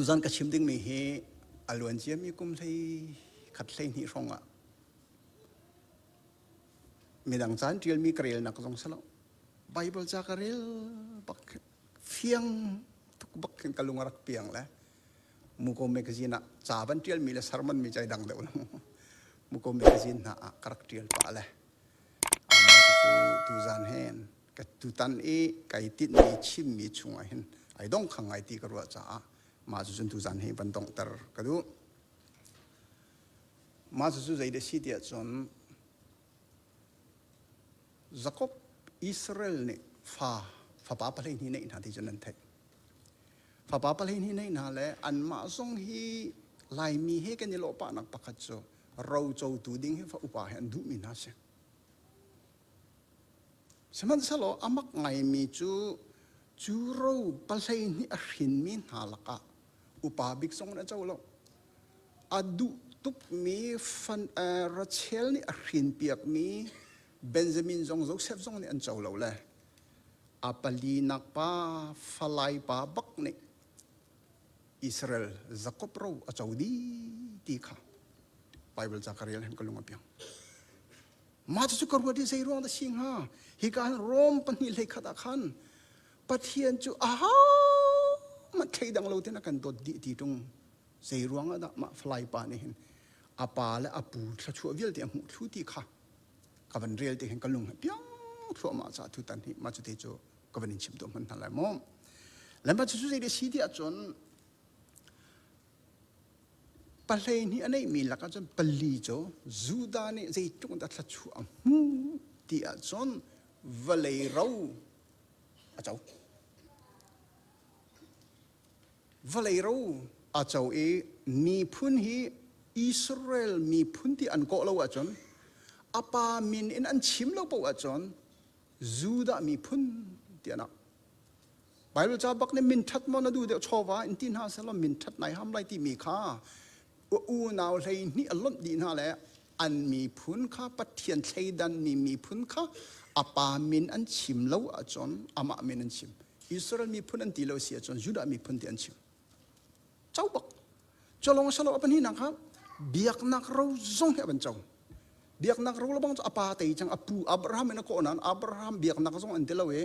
Tuzan ka chim dingmi hi a luan ciami kum hlei khat 12 hrawng ah midang caan ṭialmi ka relnak zong si lo. Bible ca ka rel bak fiang tuk bak khin ka lung a rak piang le Muko magazine ah ca van ṭialmi le sermon mi cai dang deuh lo. Muko magazine hna ah ka rak ṭial pah le cu tuzan hen ka tutan i kai tinhmi chimmi chungah hin ai dong khang ngai ti ka ruah caah mah cu cun tuzan hi van donghter ka duh. Mah cucu zeidah si tiah cun Jakob Israel nih fa fapa pahleihnih neih hna ti cu nan theih. Fapa pahleihnih neih hna le anmah zong hi Laimi he kan i lawh pahnak pakhat cu rocotu ding hi fa upa he an duhmi hna si. Sihmanhsehlaw a mak ngaimi cu cu ro pahleihnih a hrinmi hna lakah upa bik zong an co lo. A duh tukmi fan, uh, Rachel nih a hrinpiakmi Benjamin zong Joseph zong nih an co lo le a palinak pa falai pa bak nih Israel Jakob ro a co dih ti kha Bible ca ka rel hin ka lung a piang. Mah cu ka ruat i zei ruang dah si hnga? Hika hin Rom pahnih hlei khat ah khan Pathian cu aha mah thleidang lo ten a kan dawt dih ti ṭung. Zei ruang ah dah mah falai pa nih hin a pa le a pu thluachuah vialte a hmuh thlu ti kha ka van rel te hin ka lung piang thluahmah ca tutan hi mah cu te cu ka van in chim tuah hman hna lai maw. Le mah cu zei si ti ahcun Pahleihnih a neihmi lakah cun pali cu Judah nih zeitluk in dah thluachuah a hmuh ti ahcun vawlei ro a co. Vawlei ro a co i miphun hi Israel miphun ti an kawh lo ahcun a pa min in an chim lo paoh ahcun Judah miphun ti an auh. Bible ca bak nih min ṭhat maw na duh deuh chawva in ti hna sehlaw min ṭhat nai ham lai timi kha unau 12 a lonh dih hna le an miphun kha Pathian thleidanmi miphun kha a pa min an chim lo ahcun amah min an chim. Israel miphun an ti lo si ahcun Judah miphun ti an chim. Co bak. Culong salo a pahnihnak kha biaknak ro zong hi a van co. Biaknak ro lebang cu a pa tei cang a pu Abraham in a kawh nain Abraham biaknak zong an ti lo i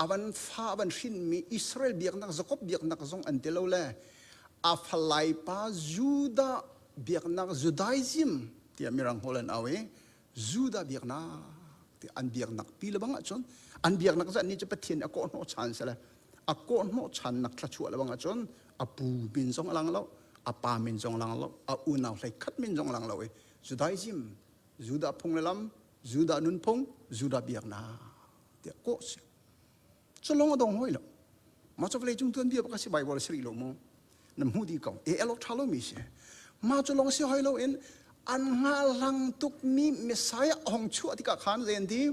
a van fa a van hrinmi Israel biaknak Jacob biaknak zong an ti lo le a falai pa Judah biaknak Judaism tiah mirang holh an au i Judah biaknak ti an biaknak pi lebang ahcun an biaknak cu annih cu Pathian a kawhhnawh chan sile a kawhhnawh channak thluachuah lebang ahcun a pu min zong a lang lo a pa min zong a lang lo a unau hlei khat min zong a lang lo i Judaism Judah phung le lam Judah nunphung Judah biaknak tiah kawh si cu lawng a dong hoi lo mah cu vawlei cung tuanbia bak a si Bible a si rih lo mu na hmu dih ko e el awk ṭha lomi si mah cu lawng si hoi lo in an hngahhlang tukmi Messiah a hong chuah tikah khan zei an ti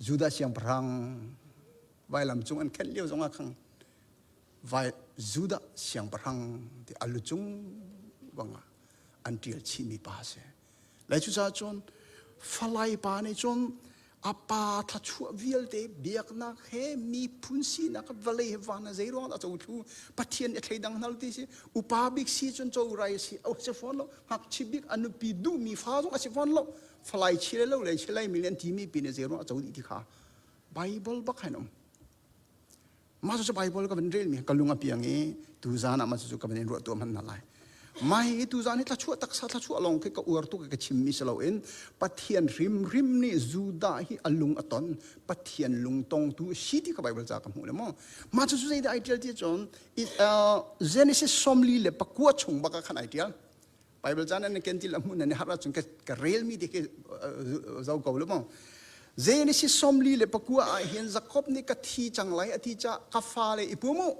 Judah siangpahrang vailam cung an khenh lio zongah khan vai Judah siangpahrang ti a lu cung bangah an ṭial chihmi pa a si Le cucaah cun falai pa nih cun a pa thluachuah vialte biaknak he miphun sinak vawlei he van zei ruang dah co thlu Pathian i thleidang hna ti si upa bik si cun co rai si a si fawn lo ngakchi bik a nupi duhmi fa zong a si fawn lo falai chi le lo le chi lai mi le an timi pi nih zei ruang a co dih ti kha Bible bak hain um Mah cucu Baibal ka van relmi ka lung a piang i tuzaan ah mah cucu ka van in ruah tuah hmanh hna lai. Mah hi tuzaan hi thluachuah taksa thluachuah lawng khi ka uar tuk i ka chimmi si loin Pathian hrimhrim nih Judah hi a lung a ton Pathian lungtongtu si ti ka Baibal ca ka hmuh le maw. Mah cucu zeidah ai ṭial ti cun Genesis 49 chung bak ah khan ai ṭial. Bible caan an ken ti la hmun an har ahcun ka relmi te khi zo ko lo maw Genesis 44 ah hin Jacob nih ka thi cang lai a ti ca ka fale i pum u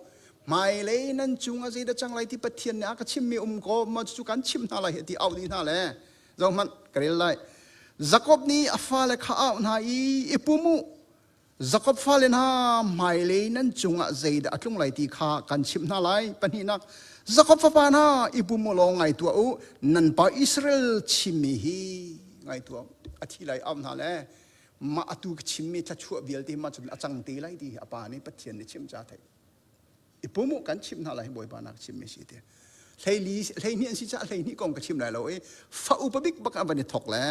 hmailei nan cungah zeidah cang lai ti Pathian nih a ka chimmi um ko ma cu kan chimh hna lai ti au dih hna le zo hmanh ka rel lai Jacob nih a fale kha au hna i i pum u Jakob fale hna, hmailei nan cungah zeidah a tlung lai ti kha kan chimh hna lai. Pahnihnak, Jakob fapa hna, i pum u law ngai tuah u. Nan pa Israel chimmi hi ngai tuah. A thi lai au hna le mah atu ka chimmi thluachuah vialte mah cun a cang te lai ti hi a pa nih Pathian nih chim ca theih. I pum u kan chimh hna lai Bawipa nak chimmi si ti. Hleili 12 an si caah 12 kong ka chim lai lo i fa upa bik bak an van i thok le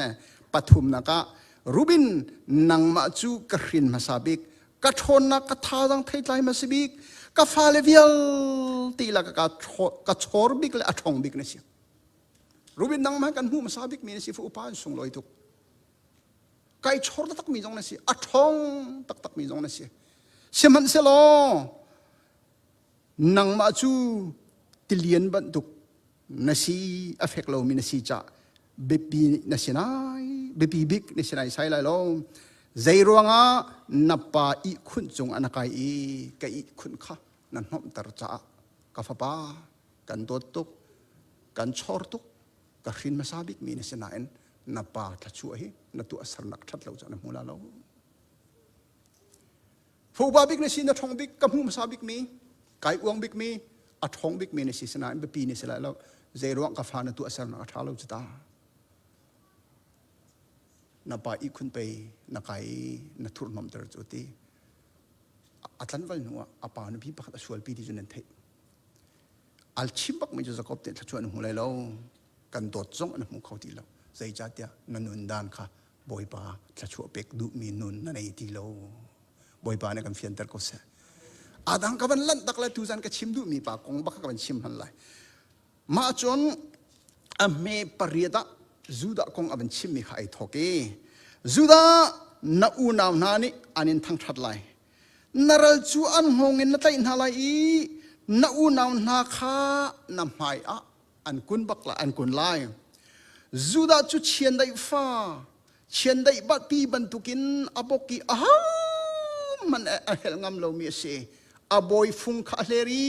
pathumnak ah Rubin nangmah cu ka hrin hmasa bik ka ṭhawnnak ka thazaang theitlai hmasa bik ka fale vialte la ka ka chor bik le a ṭhong bik na si. Rubin nangmah kan hmuh hmasa bik mi na si fa upa an sunglawi tuk. Kai chor taktak mi zong na si a ṭhong taktak mi zong na si. Sihmanhsehlaw nangmah cu tilian bantuk na si a fek lomi na si cah biapi na si nai biapi bik na si nai sai lai lo zei ruangah na pa ihkhun cung ah na kai i ka ihkhun kha na hnomhter caah ka fapa kan dawt tuk kan chor tuk ka hrin hmasa bik mi na si nain na pa thluachuah hi na tuahsernak ṭhat lo caah na hmu la lo. Phuba bik na si na ṭhong bik ka hmu hmasa bik mi kai uang bik mi a ṭhong bik mi na si sinain biapi na si lai lo zei ruang ka fa na tuahsernak a ṭha lo cu ta na pa ihkhun pei na kai na thurhnomter cu ti a tlanval hnu ah a pa nupi pakhat a sualpi ti cu nan theih al chim bak mi cu Jakob nih thluachuah na hmu lai lo kan dawt zong an hmu kho ti lo zeicahtiah na nun dan kha Bawipa thluachuah pek duhmi nun na nei ti lo. Bawipa nih kan fianter ko seh. Adang ka van lanh tak le tuzan ka chim duhmi pa kong bak ka van chim han lai. Mah cun a hme pariat ah Judah kong a van chimmi kha ai thawk i Judah na unau hna nih an in thangṭhat lai. Na ral cu an hngawng in na tlaih hna lai i na unau hna kha na hmai ah an kun bak lai an kun lai Judah cu chiandeih fa chiandeih pi bantukin a bok i ahohmanh a helh ngam lomi a si a bawi fung kha a hler i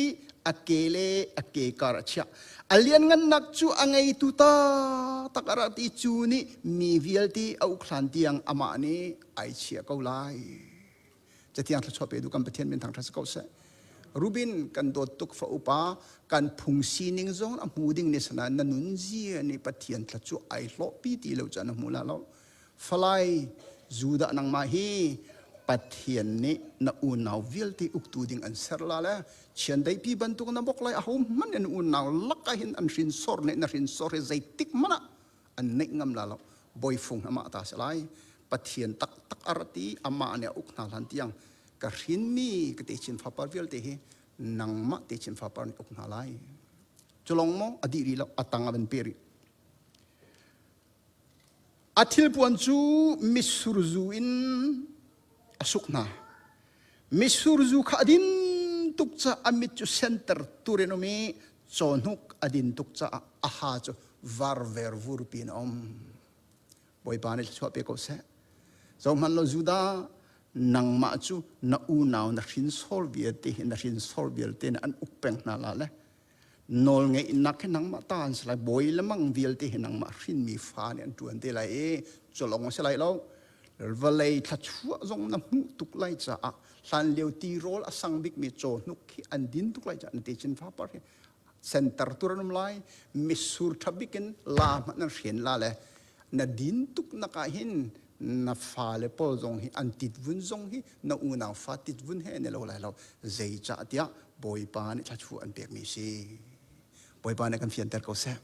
a ke le a ke kar a chiah a lianngannak cu a ngeitu ta tak a rat i cu nih mi vialte a uk hlan tiang amah nih ai chia ko lai Cathiang thluachuah pe du kan Pathian min thangṭhat si ko seh. Rubin kan dawt tuk fa upa kan phung sining zong a hmu ding ni sana na nun zia nih Pathian thluachuah ai hlawhpi ti lo caan a hmu la lo. Falai Judah nangmah hi Pathian nih na unau vialte uktu ding an ser la le chiandeih bantuk na bok lai aho hmanh in unau lak ah hin an hrinsor nih na hrinsor hi zeitik hmanh ah an neih ngam la lo bawifung amah ta si lai pathian taktak a rat i amah nih a uk hna hlan tiang ka hrinmi ka techin fapar vialte hi nangmah techin fapar nih uk hna lai culong maw a dih rih lo a tang a van pe rih a thilpuan cu mitsur zu in a suk hna mitsur zu kha a din tuk ca a mit cu senter tur in um i cawhnuk a din tuk caah a ha cu var ver vur pin a um Bawipa nih thluachuah pe ko seh. Zohhmanh law Judah, nangmah cu na unau na hrinsor vialte hi na hrinsor vialte nih an uk peng hna la le nawlngeihnak hi nangmah ta an si lai bawi le mang vialte hi nangmah hrinmi fa nih an ṭuan te lai i culong a si lai lo vawlei thluachuah zong na hmuh tuk lai caah hlan lio tirawl a sang bikmi cawhnuk hi an din tuk lai caah na techin fapar hi center tur an um lai mitsur ṭha bik in la hmanh an hren la le na din tuk nak ah hin na fale pawl zong hi an titvun zong hi na unau fa titvun he ne lo lai lo zeicah tiah Bawipa nih thluachuah an pekmi si Bawipa nih kan fianter ko seh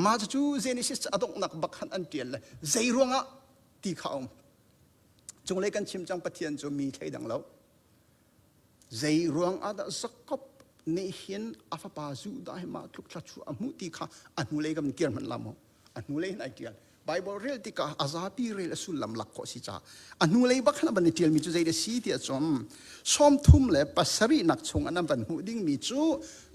mah cu Genesis a donghnak bak han an ṭial le zei ruangah ti kha um cunglei kan chim cang Pathian cu mi thleidang lo Zei ruang ah dah Jakob nih hin a fapa Judah hi mah tluk thluachuah a hmuh ti kha a hnulei kan kir hmanh la maw? A hnulei hin ai ṭial. Bible rel tikah a zapi rel a sullam lak khawh si caah a hnulei bak khan a van i ṭialmi cu zei dah si ti ahcun 37 nak chung an van hmuh dingmi cu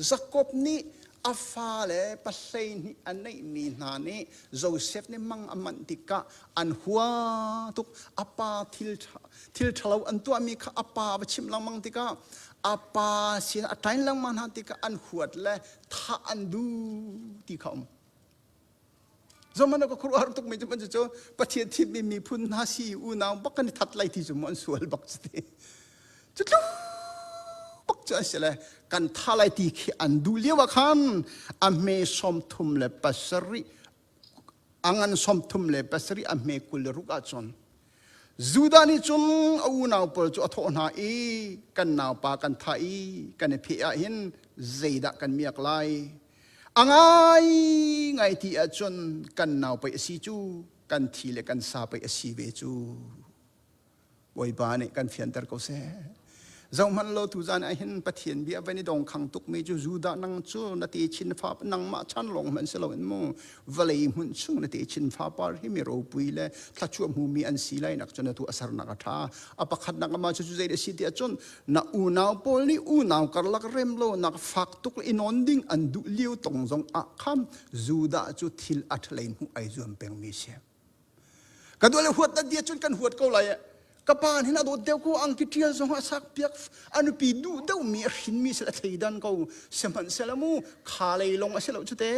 Jakob nih a fale 12 a neihmi hna nih Joseph nih mang a manh tikah an hua tuk a pa thil thil ṭhalo an tuahmi kha a pa va chimh lengmang tikah a pa sin a ṭain lengmang hna tikah an huat le thah an duh ti kha um Zohmanh ka khuaruahhar tuk mi cu cu Pathian thimmi miphun hna si unau bak kan i that lai ti cu mu an sual bak cu ti cu tluk bak cu an si le kan tha lai ti khi an duh lio ah khan a hme 37 a ngan 37 a hme 26 ahcun. Judah nih cun a unau pawl cu a thawh hna i kan naupa kan thah i kan i pheh ah hin zeidah kan miak lai? A ngai ngai ti ahcun kan nau pei a si cu, kan thi le kan sa pei a si ve cu. Bawipa nih kan fianter ko seh. Zohhmanh law tuzan ah hin Pathian bia van i dongkhang tukmi cu Judah nang cu na te chin fa nangmah chan lawng hmanh si loin mu vawlei hmun chung na te chin fa par hi mi ropui le thlachuah hmumi an si lai nak cun na tu asarnak a tha. A pakhatnak ama cu zei a si ti ahcun na unau pawl nih unau karlak rem lo nak fak tuk i nawn ding an duh lio tong zong ah kham Judah cu thil a thalei hmuh ai zuam pengmi si. Ka duh le huat na dia cun kan huat ko lai. Ka pa hin a dawt deuh ko angki ṭial zong a sak piak a nupi duh deuhmi a hrinmi sel a thleidan ko sihmanhsehlaw mu kha lei lawng a si lo cu te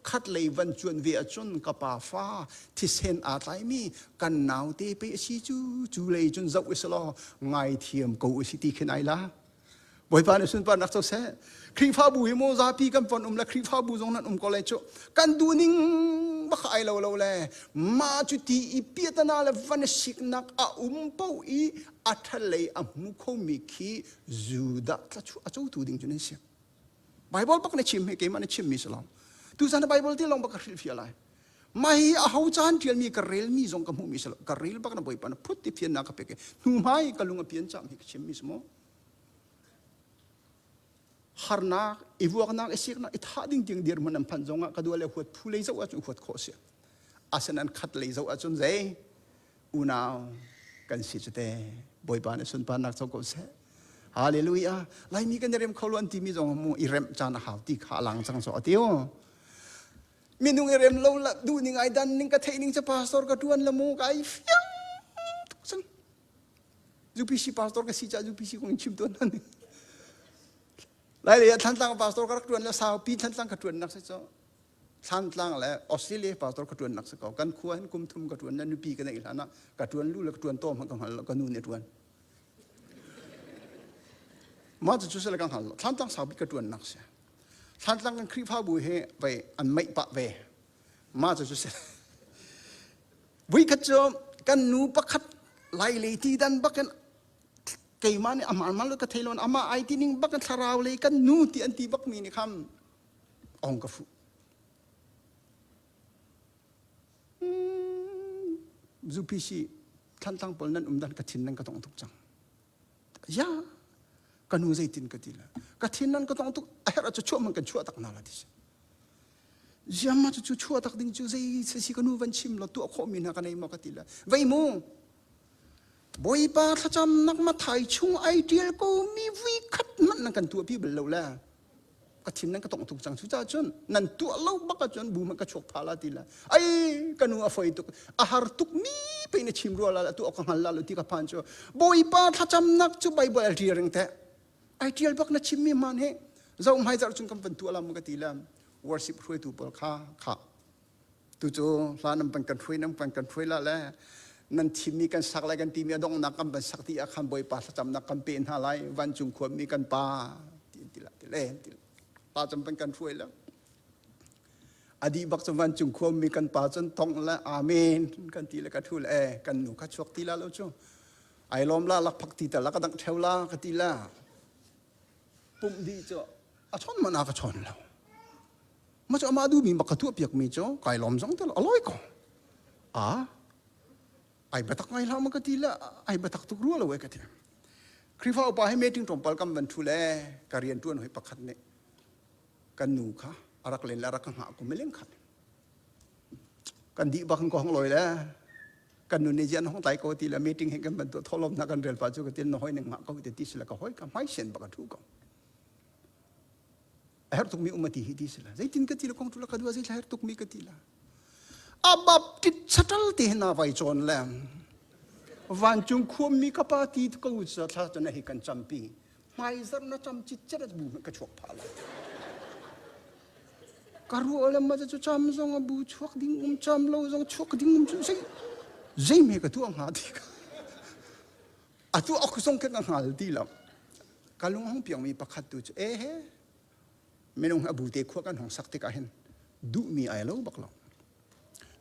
khat lei van cuan ve ahcun ka pa fa thisen aa tlaimi kan naute pe a si cu cu lei cun zoh i selaw ngaithiam ko u si ti khin ai la Bawipa nih sunparnak co seh. Khrihfabu hi maw zapi kan pon um le Khrihfabu zong nan um ko lai cu. Kan duhning bak ai lo lo le mah cu ti i piatana le van siknak a um po i a thalei a hmu khomi khi Judah tlachu a cotu ding cu nan si. Bible bak na chim hi keimah na chimmi si lo. Tuzan Bible ti lawng bak ka hrilhfiah lai. Mah hi a ho caan ṭialmi ka relmi zong ka hmuhmi si lo. Ka rel bak na Bawipa na phut ti fiannak ka pek i hnu hmai ka lung a pian cam hi ka chimmi si maw? Harnak, i vuaknak, i siknak, i thah ding tiang dirhmun an phanh zongah ka dua le huat phu lei zoh ahcun huat khawh si. Asinain khat lei zoh ahcun zei unau kan si cu te. Bawipa nih sunparnak co ko seh. Hallelujah. Laimi kan i rem kho lo an timi zong mu i remh caan a hau ti kha a lang cang so a ti o. Minung i rem lo la duh ning ai dan ning ka theih ning cu pastor ka tuan la mu ka ai fiang tuk cang. UPC pastor ka si caah UPC kong in chim tawn hna Lai lei ah Thlantlang pastor ka rak tuan le saupi Thlantlang ka tuan nak si cu Thlantlang le Australia pastor ka tuan nak si ko kan khua hin kum thum ka tuan le nupi ka neih hlan ah ka tuan lu le ka tuan to hmanh ka hngal lo ka nu nih a tuan mah cu cu sila ka hngal lo Thlantlang saupi ka tuan nak si Thlantlang kan Khrihfabu hi vei an meih pah ve mah cu cu si Voikhat cu kan nu pakhat lai lei ti dan bakin keimah nih amah mal ka thei lo amah ai ti ning bak thlarau lei kan nu ti an ti bak mi nih kham ong ka fuh. UPC Thlantlang pawl nan um dan ka thin nan ka tong tuk cang. Ya ka nu zeitin ka ti la ka thin nan ka tong tuk a herh cu chuah man kan chuah tak na la ti si. Ziamma cu cu chuah tak ding cu zei si ka nu van chim law tuah khawh mi hna ka nei maw ka ti le vei mu Bawipa thlacamnak Mathai chung ai ṭial ko mi vui khat hmanh nan kan tuah pi bal lo le ka thin nan ka tongh tuk cang cu caah cun nan tuah lo bak ahcun bu hmanh ka chuak pha la ti le ai ka nu a foi tuk a har tuk mi pe na chim rua la tuah ka hngal la lo ti ka phan cu Bawipa thlacamnak cu Bible a ṭial ring teh ai ṭial bak na chimmi hmaan hi zo hmai zarh cun kan van tuah lam ka ti le worship hruaitu pawl kha kha tu cu hla nan pan kan hruai nan pan kan hruai la le nan thimmi kan sak lai kan timi a donghnak kan van sak ti ah khan bawipa thlacamnak kan pe hna lai vancung khuami kan pa ti ti la ti le ti pa cam pan kan hruai la adi bak cu vancung khuami kan pa cun tong le amen kan ti le ka thu le eh kan nu kha chuak ti la lo cu ai lawm la lakphak ti tal la ka dangh theu la ka ti la pumh dih cu a chawn man a ka chawn lo ma cu amah duhmi bak ka tuah piak mi cu kai lawm zong te a lawi ko a ai batak ngai hlah ma ka ti la ai batak tuk rua lo e ka ti Khrihfa upa he meeting tlawmpal kam van thu le ka rian tuan hoi pakhat nih kan nu kha a rak len le a rak ka hngah ko mileng khat Kan dih bak in ka hong lawi le kan nun nih zian hong tlai ko ti le meeting he kan ban tuah tholom na kan rel pa cu ka tin na hoi ning ngah ko ti ti sila ka hoi ka hmai sen bak a thu ko. A her tuk mi um ti hi ti sila zeitin ka ti le kong tu la ka dua zei her tuk mi ka ti la. Abab tit chatal ti na vai chon le vancung khuam mi ka pa ti ko sa thla cun hi kan champi hmaizarh na cam citcet bu ka chuak phah lai ka ruah le ma cu cam zong a bu chuak ding um cam lo zong chuak ding um cu zei zei me ka tuah hnga ti ka atu ok zong kan hngal ti lo ka lung hong piang mi pakhat tu cu e he minung a bu te khua kan hong sak tikah hin duhmi ai lo bak lo.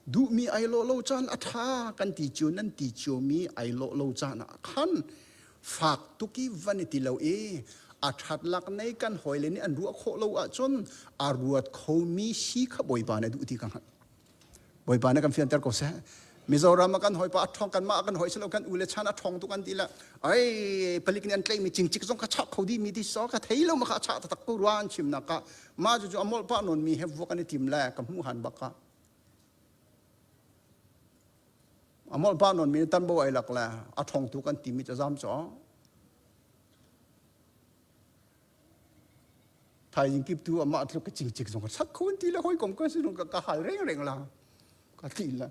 Duhmi ai lawh lo caan a ṭha kan ti cio nan ti ciomi ai lawh lo caan ah khan fak tuk i van i ti lo i a ṭhat lak nei kan hawile nih an ruah khawh lo ahcun a ruat khomi si kha Bawipa nih a duh ti ka hngalh. Bawipa nih kan fianter ko seh. Mizoram ah kan hawipa a ṭhawng kanmah kan hawi silo kan u le chan a ṭhawng tuk an ti le ai palik nih an tlaihmi cingcik zong kha chah kho dih mi ti so ka thei lo ma kha chah taktak ko rua an chimnak ah mah cu cu a molh pah nawn mi he vuak an i tim le ka hmuh han bak ka a molh pah nawn mi tan bo ai lak le a ṭhawng tu kan ti mi cu zam chaw Thaizing kip tu amah tluk ka cingcik zong ka chak khun ti le hawikom ka si ka ka hal reng reng la ka ti la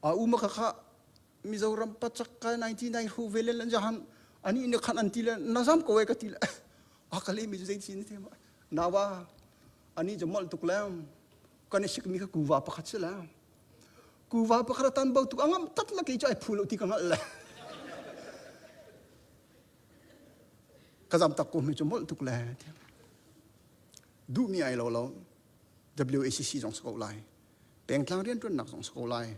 a uma kha kha Mizoram pachak ka 99 hu velen lan jahan ani ne khan an ti le na zam ko ka ti le a ka le mi zei sin te ma nawa ani jo mol tuk le kan sik mi kha kuwa pakhat si la kuwa pakhat tan bo tuk angam tat la ke chu ai phu lo ti ka ngal le Ka zam tak ko mi cu molh tuk le duhmi ai lo lo WACC zong si ko lai pengtlang rianṭuannak zong si ko lai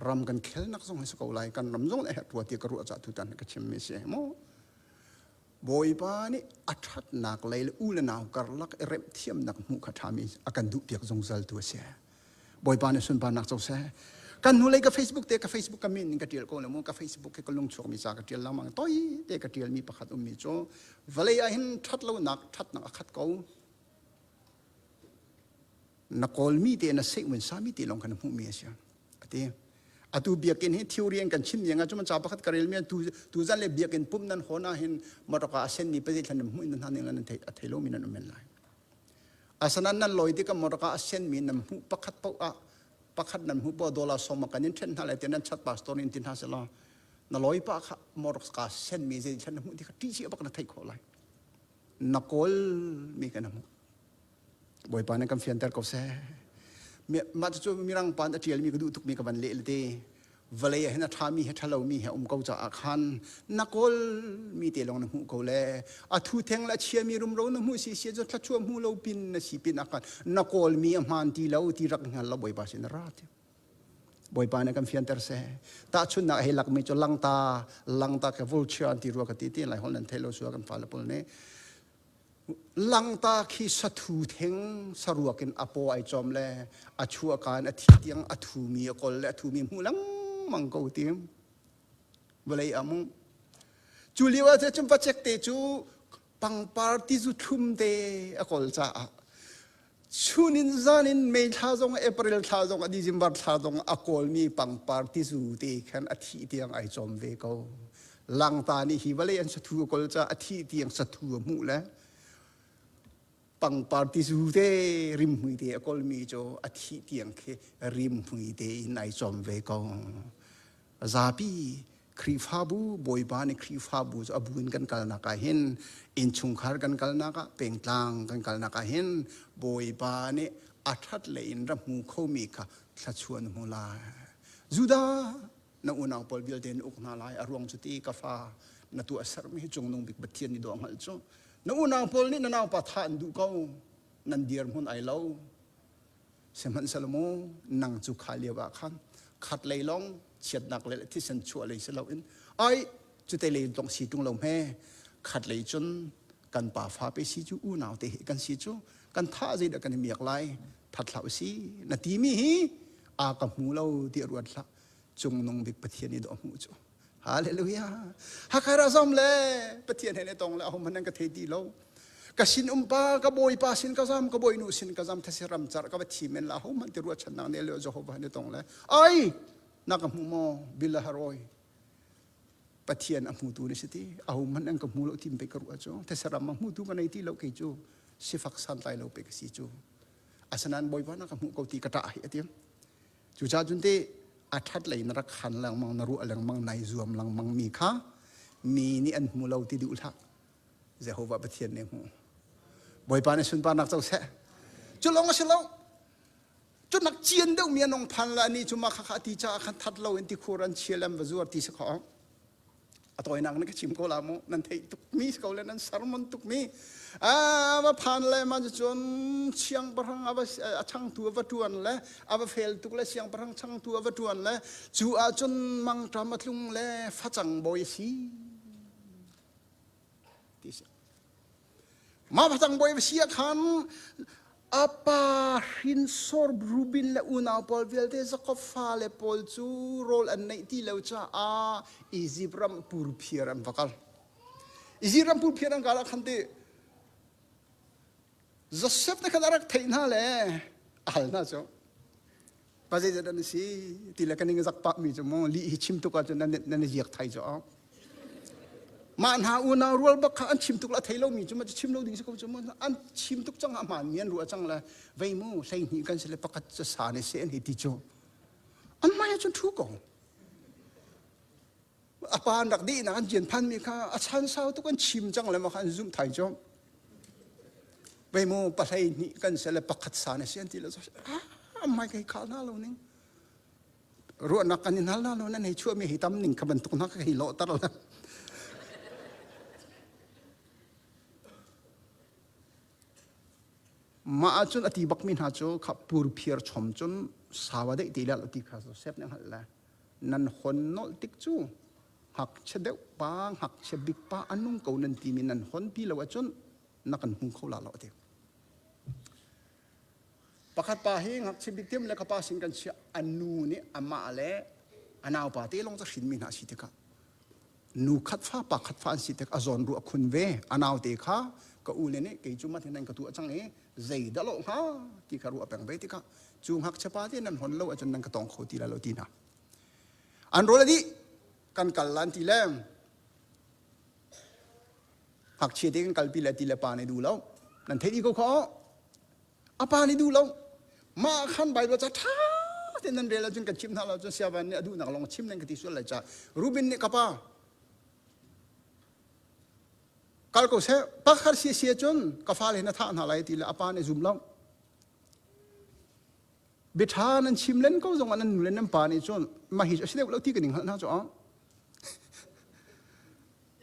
ram kan khelnak zong hi si ko lai kan ram zong a herh rua ti ka ruah cah tutan ka chimmi si mu Bawipa nih a ṭhatnak lei le u le nau karlak i remh thiamnak hmuh kha ṭhami a kan duh piak zungzal tu a si. Bawipa nih sunparnak co seh. Kan hnulei ka Facebook te ka Facebook ka min in ka ṭial ko le mu ka Facebook hi ka lung chuakmi ca ka ṭial lengmang toi te ka ṭialmi pakhat ummi cu vawlei ah hin ṭhat lonak ṭhatnak a khat ko. Na kawlmi te na seihmun sami te lawng kha na hmuhmi a si. Ati. Atu biakinn hi theory in kan chim yang ah cuma ca pakhat ka rel mi tu tu zan le biakinn pum nan hon ah hin motoka a sen mi pazei thlan nan hmuh in nan hna ning nan thei a thei lo mi nan um men lai. Asinain nan lawi tikah motorka a senmi nan hmuh pakhat paoh ah pakhat nan hmuh paoh dollar sawm kan in ṭhen hna lai tiah nan chat pastor in ti hna selaw na lawi pah kha motorka senmi zei thlan na hmuh ti kha ṭih bak na theih khawh lai. Na kawl mi kan hmuh. Bawipa nih kan fianter ko seh. Mah cucu mirang pa a ṭialmi ka duh tukmi ka van leh le te. Vawlei ah hin a ṭhami he ṭhalomi he um ko caah khan na kawlmi te lawng na hmuh ko le a thu theng le a chiami rumro na hmuh si si cu thluachuah hmu lo pin na si pin ah khan na kawlmi a hmaan ti lo ti rak hngal lo Bawipa sin ra ti. Bawipa nih kan fianter seh. Tahchunhnak hei lakmi cu langta langta ke vulture an ti rua ka ti ti lai hol nan thei lo sua kan fale pawl nih Langta khi sathu theng saruak in a paw ai cawm le a chuahka in a thi tiang a thumi a kol le a thumi hmu lengmang ko ti vawlei ah mu cu lio ah cun vacek te cu pangpar tizu thlum te a kol caah chunin zan in May thla zong April thla zong a December thla zong a kawlmi pangpar tizu te khan a thih tiang ai cawm ve ko langta nih hi vawlei an sathu a kawl caah a thih tiang sathu a hmuh le pangpar tizu te rimhmui te a kawlmi cu a thih tiang khi rimhmui te in ai cawm ve ko zapi Khrihfabu Bawipa nih Khrihfabu cu a bu in kan kalnak ah hin innchungkhar kan kalnak ah pengtlang kan kalnak ah hin Bawipa nih a ṭhat lei in ra hmu khomi kha thluachuah na hmu lai. Judah na unau pawl vialte na uk hna lai a ruang cu ti ka fa na tuahsermi hi cungnung bik Pathian nih dawh hngalh cu na unau pawl nih na naupa thah an duh ko nan dirhmun ai lo Sihmanhsehlaw mu nang cu kha lio ah khan khat lei lawng chiatnak le thisen chuah lei si loin ai cute lei lawng si ṭung lo hme khat lei cun kan pa fa pe si cu unau te hi kan si cu kan tha zeidah kan i miak lai that hlah usih na timi hi a ka hmu lo ti ruat hlah cungnung bik Pathian i dawh hmuh cu Hallelujah. Hakha zam le Pathian he ne tong le ahom nan ka thei ti lo. Ka sin umpa ka bawipa sin ka zam ka bawinu sin ka zam thasi ram char ka va thi men la hom ti ruah chan nak ne le Jehovah ne tong le ai na ka hmu mo bila haroi Pathian a hmutu ni si ti ahom man an ka hmu lo tim pe ka ruah cu thasi ram a hmutu ka nei ti lo kei cu sifak santlai lo pe ka si cu asanan bawipa na ka hmu ko ti ka ṭah hi ati Cucaah cun teh a ṭhat lei na rak khan lengmang, na ruah lengmang, nai zuam lengmang mi kha mi nih an hmu lo ti duh hlah. Jehovah Pathian nih hmu. Bawipa nih sunparnak co seh. Cu lawng a si lo. Cu nak cian deuh mi an ong phan la ni cu mah kha kha ti caah khan that lo in tikhur an chial an va zuar ti si kho. A tawinak na ka chim ko la mu. Nan theih tukmi si ko le nan sermon tukmi. A va phan le ma cun siangpahrang a va a changtu a va tuan le a va fel tuk le siangpahrang changtu a va tuan le cu ahcun mangṭam a tlung le facang bawi a si. Ti si. Mah facang bawi va si ah khan a pa hrinsor Reuben le unau pawl vialte Jakob fale pawl cu rawl an neih ti lo caah Izipt ram purphiar an va kal. Izipt ram purphiar an kal ah khan ti Joseph nih khan a rak theih hna le a hal hna cu pa zeizat an si ti le kan ing zak pah mi cu mu lih hi chim tuk ahcun nan nan i ziak thai cu mah hna unau rual bak kha an chim tuk la thei lo mi cu ma chim lo ding si ko cu mu an chim tuk cang ah hmaan mi an ruah cang le vei mu 12 kan si le pakhat cu sa ne se an hi ti cu an hmai ahcun thu ko a pa an rak dih nak an jian phan mi kha a chan sau tuk an chim cang le ma kha an zumh thai cu vei mu pahlei hnih kan se le pakhat sa na si an ti le ah mai kai khal na lo ning ruahnak kan in hal na lo nan hei chuah mi hei tam ning kha bantuk na ka hei lawh tar la mah ahcun a ti bak mi hna cu kha purphiar chom cun sawa deih ti le ti kha Joseph nih hngalh le nan hon nolh tik cu ngakchia deuh pa ngakchia bik pa a nung ko nan timi nan hon ti lo ahcun na kan hmu kho la lo ti pakhat pa hi ngakchia bik tiam le ka pa sin kan chiah a nu nih amah le a naupa te lawng cu hrinmi hna si tikah nu khat fa pa khat fa an si tik a zawn ruah khun ve a naute kha ka u le nih kei cu mat hin nan ka tuah cang i zei dah lo hnga ti kha ruah peng ve tikah cu ngakchia pa te nan hon lo ahcun nan ka tong kho ti lai lo ti hna an rawl a dih kan kal lan ti le ngakchia te kan kalpi le ti le pa nih duh lo nan theih dih ko kha a pa nih duh lo mah khan Bible ca ṭha tein nan rel ahcun kan chimh hna lo cun siavan nih a duhnak lawng chim nan ka ti sual lai ca Reuben nih ka pa kal ko seh pakhat si si cun ka fale na thah hna lai ti le a pa nih zum lo biaṭha nan chim len ko zong ah nan nu le nan pa nih cun mah hi cu a si deuh lo ti kan ning hngalh hna cu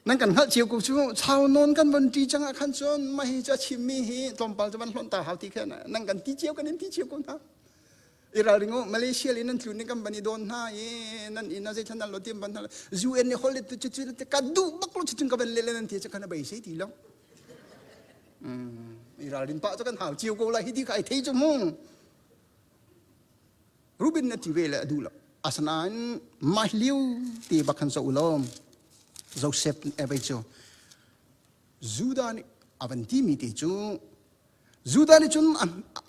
nan kan hngalh cio ko cu chau nawn kan von ṭi cang ah khan cun mah hi cu a chimmi hi tlawmpal cu van hlonh ta hau ti khan nan kan ti cio kan in ti cio ko hna i ralring u Malaysia le nan tlun ni kan ban i dawn hna i nan inn ah zeithlan nan lo tiam ban hna UN nih holh tu cu cu ka duh bak lo cu ka van le le nan ti cu kan bei sei ti lo i ralrin pah cu kan hau cio ko lai hi ti kha ai thei cu mu Rubin na ti ve le a duh lo asinain mah liu ti bak khan zo lo Joseph evei cu Judah nih a van timi te cu Judah nih cun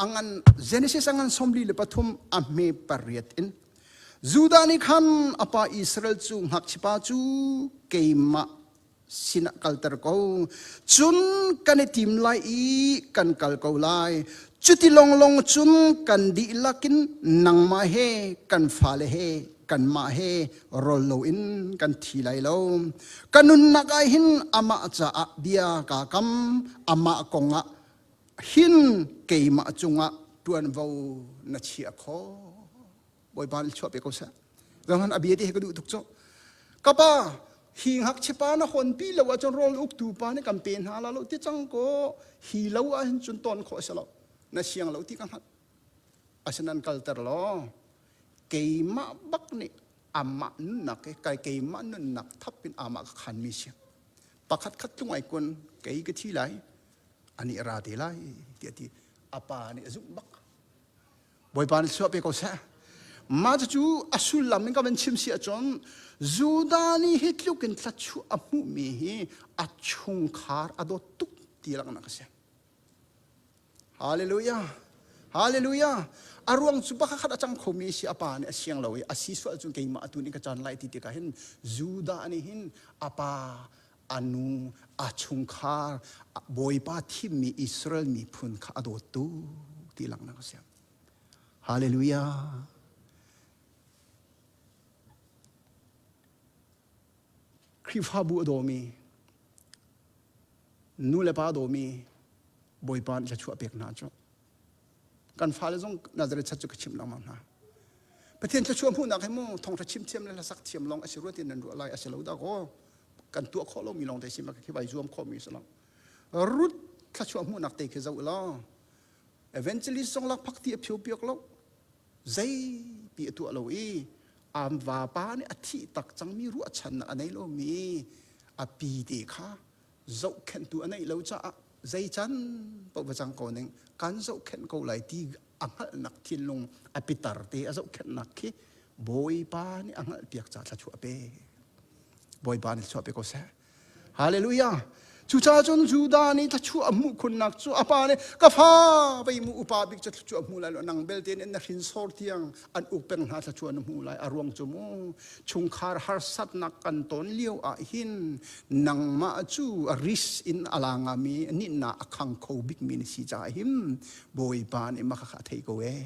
a ngan Genesis a ngan 43 a hme pariat in Judah nih khan a pa Israel cu ngakchipa cu keimah sinah kalter ko cun kan i tim lai i kan kal ko lai cuti longlong cun kan dihlak in nangmah he kan fale he kanmah he rawl loin kan thi lai lo ka nunnak ah hin amah caah bia kaa kam amah kongah hin keimah cungah ṭuanvo na chiah khawh Bawipa nih chuah pe ko seh zohman a bia ti hi ka duh tuk cu ka pa hi ngakchia pa na hawn pi lo ahcun rawl uktu pa nih kan pe hna la lo ti cang ko hi lo ah hin cun ton khawh a si lo na siang lo ti ka hngalh asinan kalter law keimah bak nih amah nunnak ke kai keimah nunnak thap in amah ka khan mi si pakhat khat tlung ai kun kei ka thi lai ani ra te lai ti ati apa nih a zumh bak Bawipa nih chuah pe ko seh. Mah cucu a sullam in ka van chim si ahcun Judah nih hi tluk in thluachuah a hmuhmi hi a chungkhar a dawt tuk ti langhnak a si. Hallelujah. Hallelujah. A ruang cu pakhat a cang khomi si a pa nih a siang lo i a si sual cun keimah atu nih ka caan lai ti tikah hin Judah nih hin a pa a nu a chungkhar Bawipa thimmi Israel miphun kha a dawt tuk ti langhnak a si. Hallelujah. Khrihfabu a dawmi nu le pa dawmi Bawipa nih thluachuah pek hna cu kan fale zong Nazareth chat cu ka chimh lengmang hna Pathian thluachuah hmuhnak hi mu thawngṭha chim thiam le hlasak thiam lawng a si rua ti nan ruah lai a si lo dah kaw. Kan tuah khawh lomi lawng te si ma khi vai zuam khawhmi si lo. Ruth thluachuah hmuhnak te khi zoh law evangelist zong lak phak ti a phio piak lo. Zeipi a tuah lo i am vapa nih a thih tak cangmi ruahchannak a nei lomi a pi te kha zohkhenhtu a neih lo caah zei can paoh va cang ko ning kan zohkhenh ko lai ti a hngalhnak thinlung a pitar te a zohkhenhnak khi Bawipa nih a hngalhpiak caah thluachuah a pe. Bawipa nih thluachuah pe ko seh. Hallelujah. Cucaah cun Judah nih thluachuah a hmuh khunnak cu a pa nih ka fa vei mu upa bik cu thluachuah hmu lai lo nang belte nih na hrinsor tiang an uk peng hna thluachuah na hmu lai a ruang cu mu chungkhar harsatnak kan ton lio ah hin nangmah cu ris in a la ngami nihna a khang kho bikmi na si caah hin Bawipa nih mah kha a thei ko ee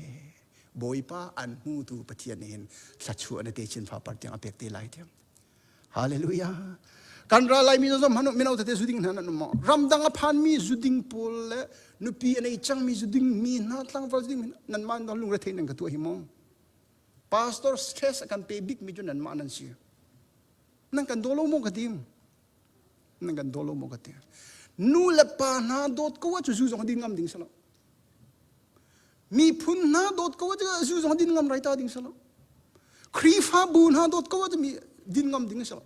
Bawipa an hmutu Pathian nih hin thluachuah na te chin fa par tiang a pek te lai tiang Hallelujah. Kan ra laimi zong hmanh mino tete zuding hna nan um maw? Ramdang a phanmi zuding pawl le nupi a nei cangmi zuding mi hna tlangval zuding mi nan mah nan lungre thei nan ka tuah hi maw? Pastor stress a kan pe bikmi cu nanmah nan si. Nan kan daw lo maw ka ti? Nan kan daw lo maw ka ti? Nu le pa hna dawt ko ah cu zu zong din ngam ding si lo. Miphun hna dawt ko ah zu zong din ngam rai ta ding si lo. Khrihfabu hna dawt ko ah mi din ngam ding si lo.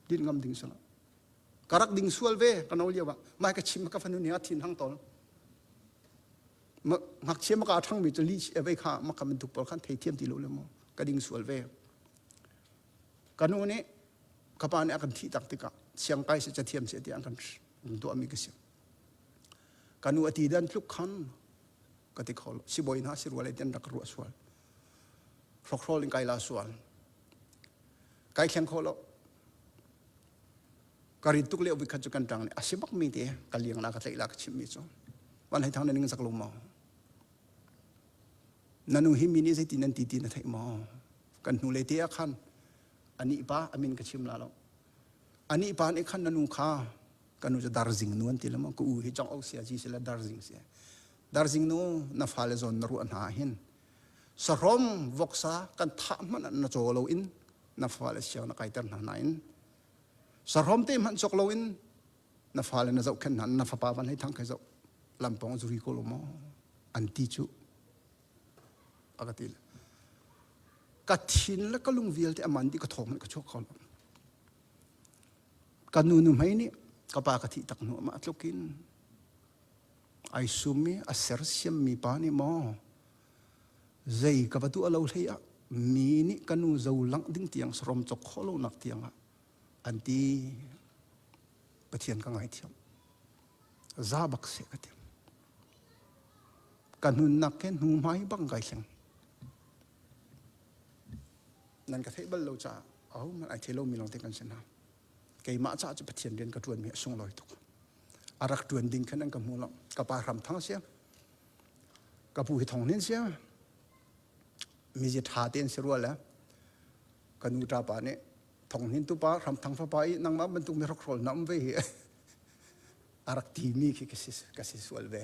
Din ngam ding si lo. Ka rak ding sual ve ka no lio ah mai ka chim ka fanu nih a thin hang tol. Ngakchia maka ṭhang mi cu li vei kha maka bantuk pawl khan thei thiam ti lo le mu ka ding sual ve. Ka nu nih ka pa nih a kan thih tak tikah siang kai se cathiam se tiah an kan tuahmi ka si. Ka nu a ti dan tluk khan ka ti kho lo. Sibawi hna si rua le tian rak ruah sual. Hrokhrol in kai la sual. Kai thleng kho lo. Ka rin tuk lio vikhat cu kan ṭang nih a si bak mi te ka liang la ka tlaih la ka chimh mi cu. Van hei thang na ning zak lo maw? Na nu hi mi nih zeiti nan ti ti na theih maw? Kan hnu le te ah khan anih pa a min ka chim la lo. Anih pa nih khan na nu kha ka nu cu darzing nu an ti lama ka u hi chong ok sia ji sila darzing sia darzing nu na fale zawn na ruah hna hin sahrom voksa kan thah hmanh na caw lo in na fale siang na kaiter hna nain sahrom te hmanh cawk lo in na fale na zohkhenh hna na fapa van hei thang khai zoh lampong zuri ko lo maw an ti cu a ka ti ka thin le ka lung vialte aman di ka thawng hmanh ka chuak kho lo Ka nu nuhmei nih ka pa ka thih tak hnu ah tluk in ai sum i a sersiammi pa nih maw zei ka va tuah lo hlei ah mi nih ka nu zo langh ding tiang sarom cok khawh lonak tiang ah an ti Pathian ka ngaithiam za bak seh ka ti ka nunnak ke hnu hmai bang kai thleng nan ka theih bal lo caah ahohmanh ai thei lomi lawngte kan si hna keimah caah cu Pathian rian ka ṭuanmi a sunglawi tuk a rak ṭuan ding khan an ka hmu lo ka pa hram thang sia ka pu hi thong hnin sia mizi ṭha tein si rua le ka nu ṭa pa nih thong hnin tu pa hram thang fapa i nangmah bantuk mi hrokhrawl na um ve hi a rak timi khi ka si ka si sual ve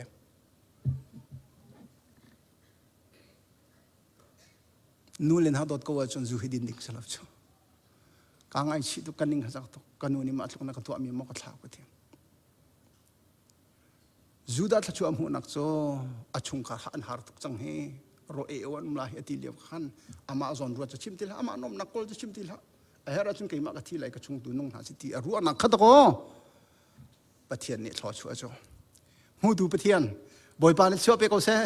Nu le hna dawt ko ahcun zu hi din ding si lo cu. Ka ngaihchih tuk, ka ning a zak tuk. Ka nu nih mah tluk na ka tuahmi maw ka thlau ka ti. Judah thluachuah hmuhnak cu a chungkhar an har tuk cang hi. Ro e an um lai hi a ti lio khan amah zawn ruat cu chim ti hlah, amah nuamhnak kawl cu chim ti hlah. A herh ahcun keimah ka thi lai ka chung tu nung hna si ti a ruahnak kha dakaw. Pathian nih thluachuah cu hmutu Pathian Bawipa nih chuah pe ko seh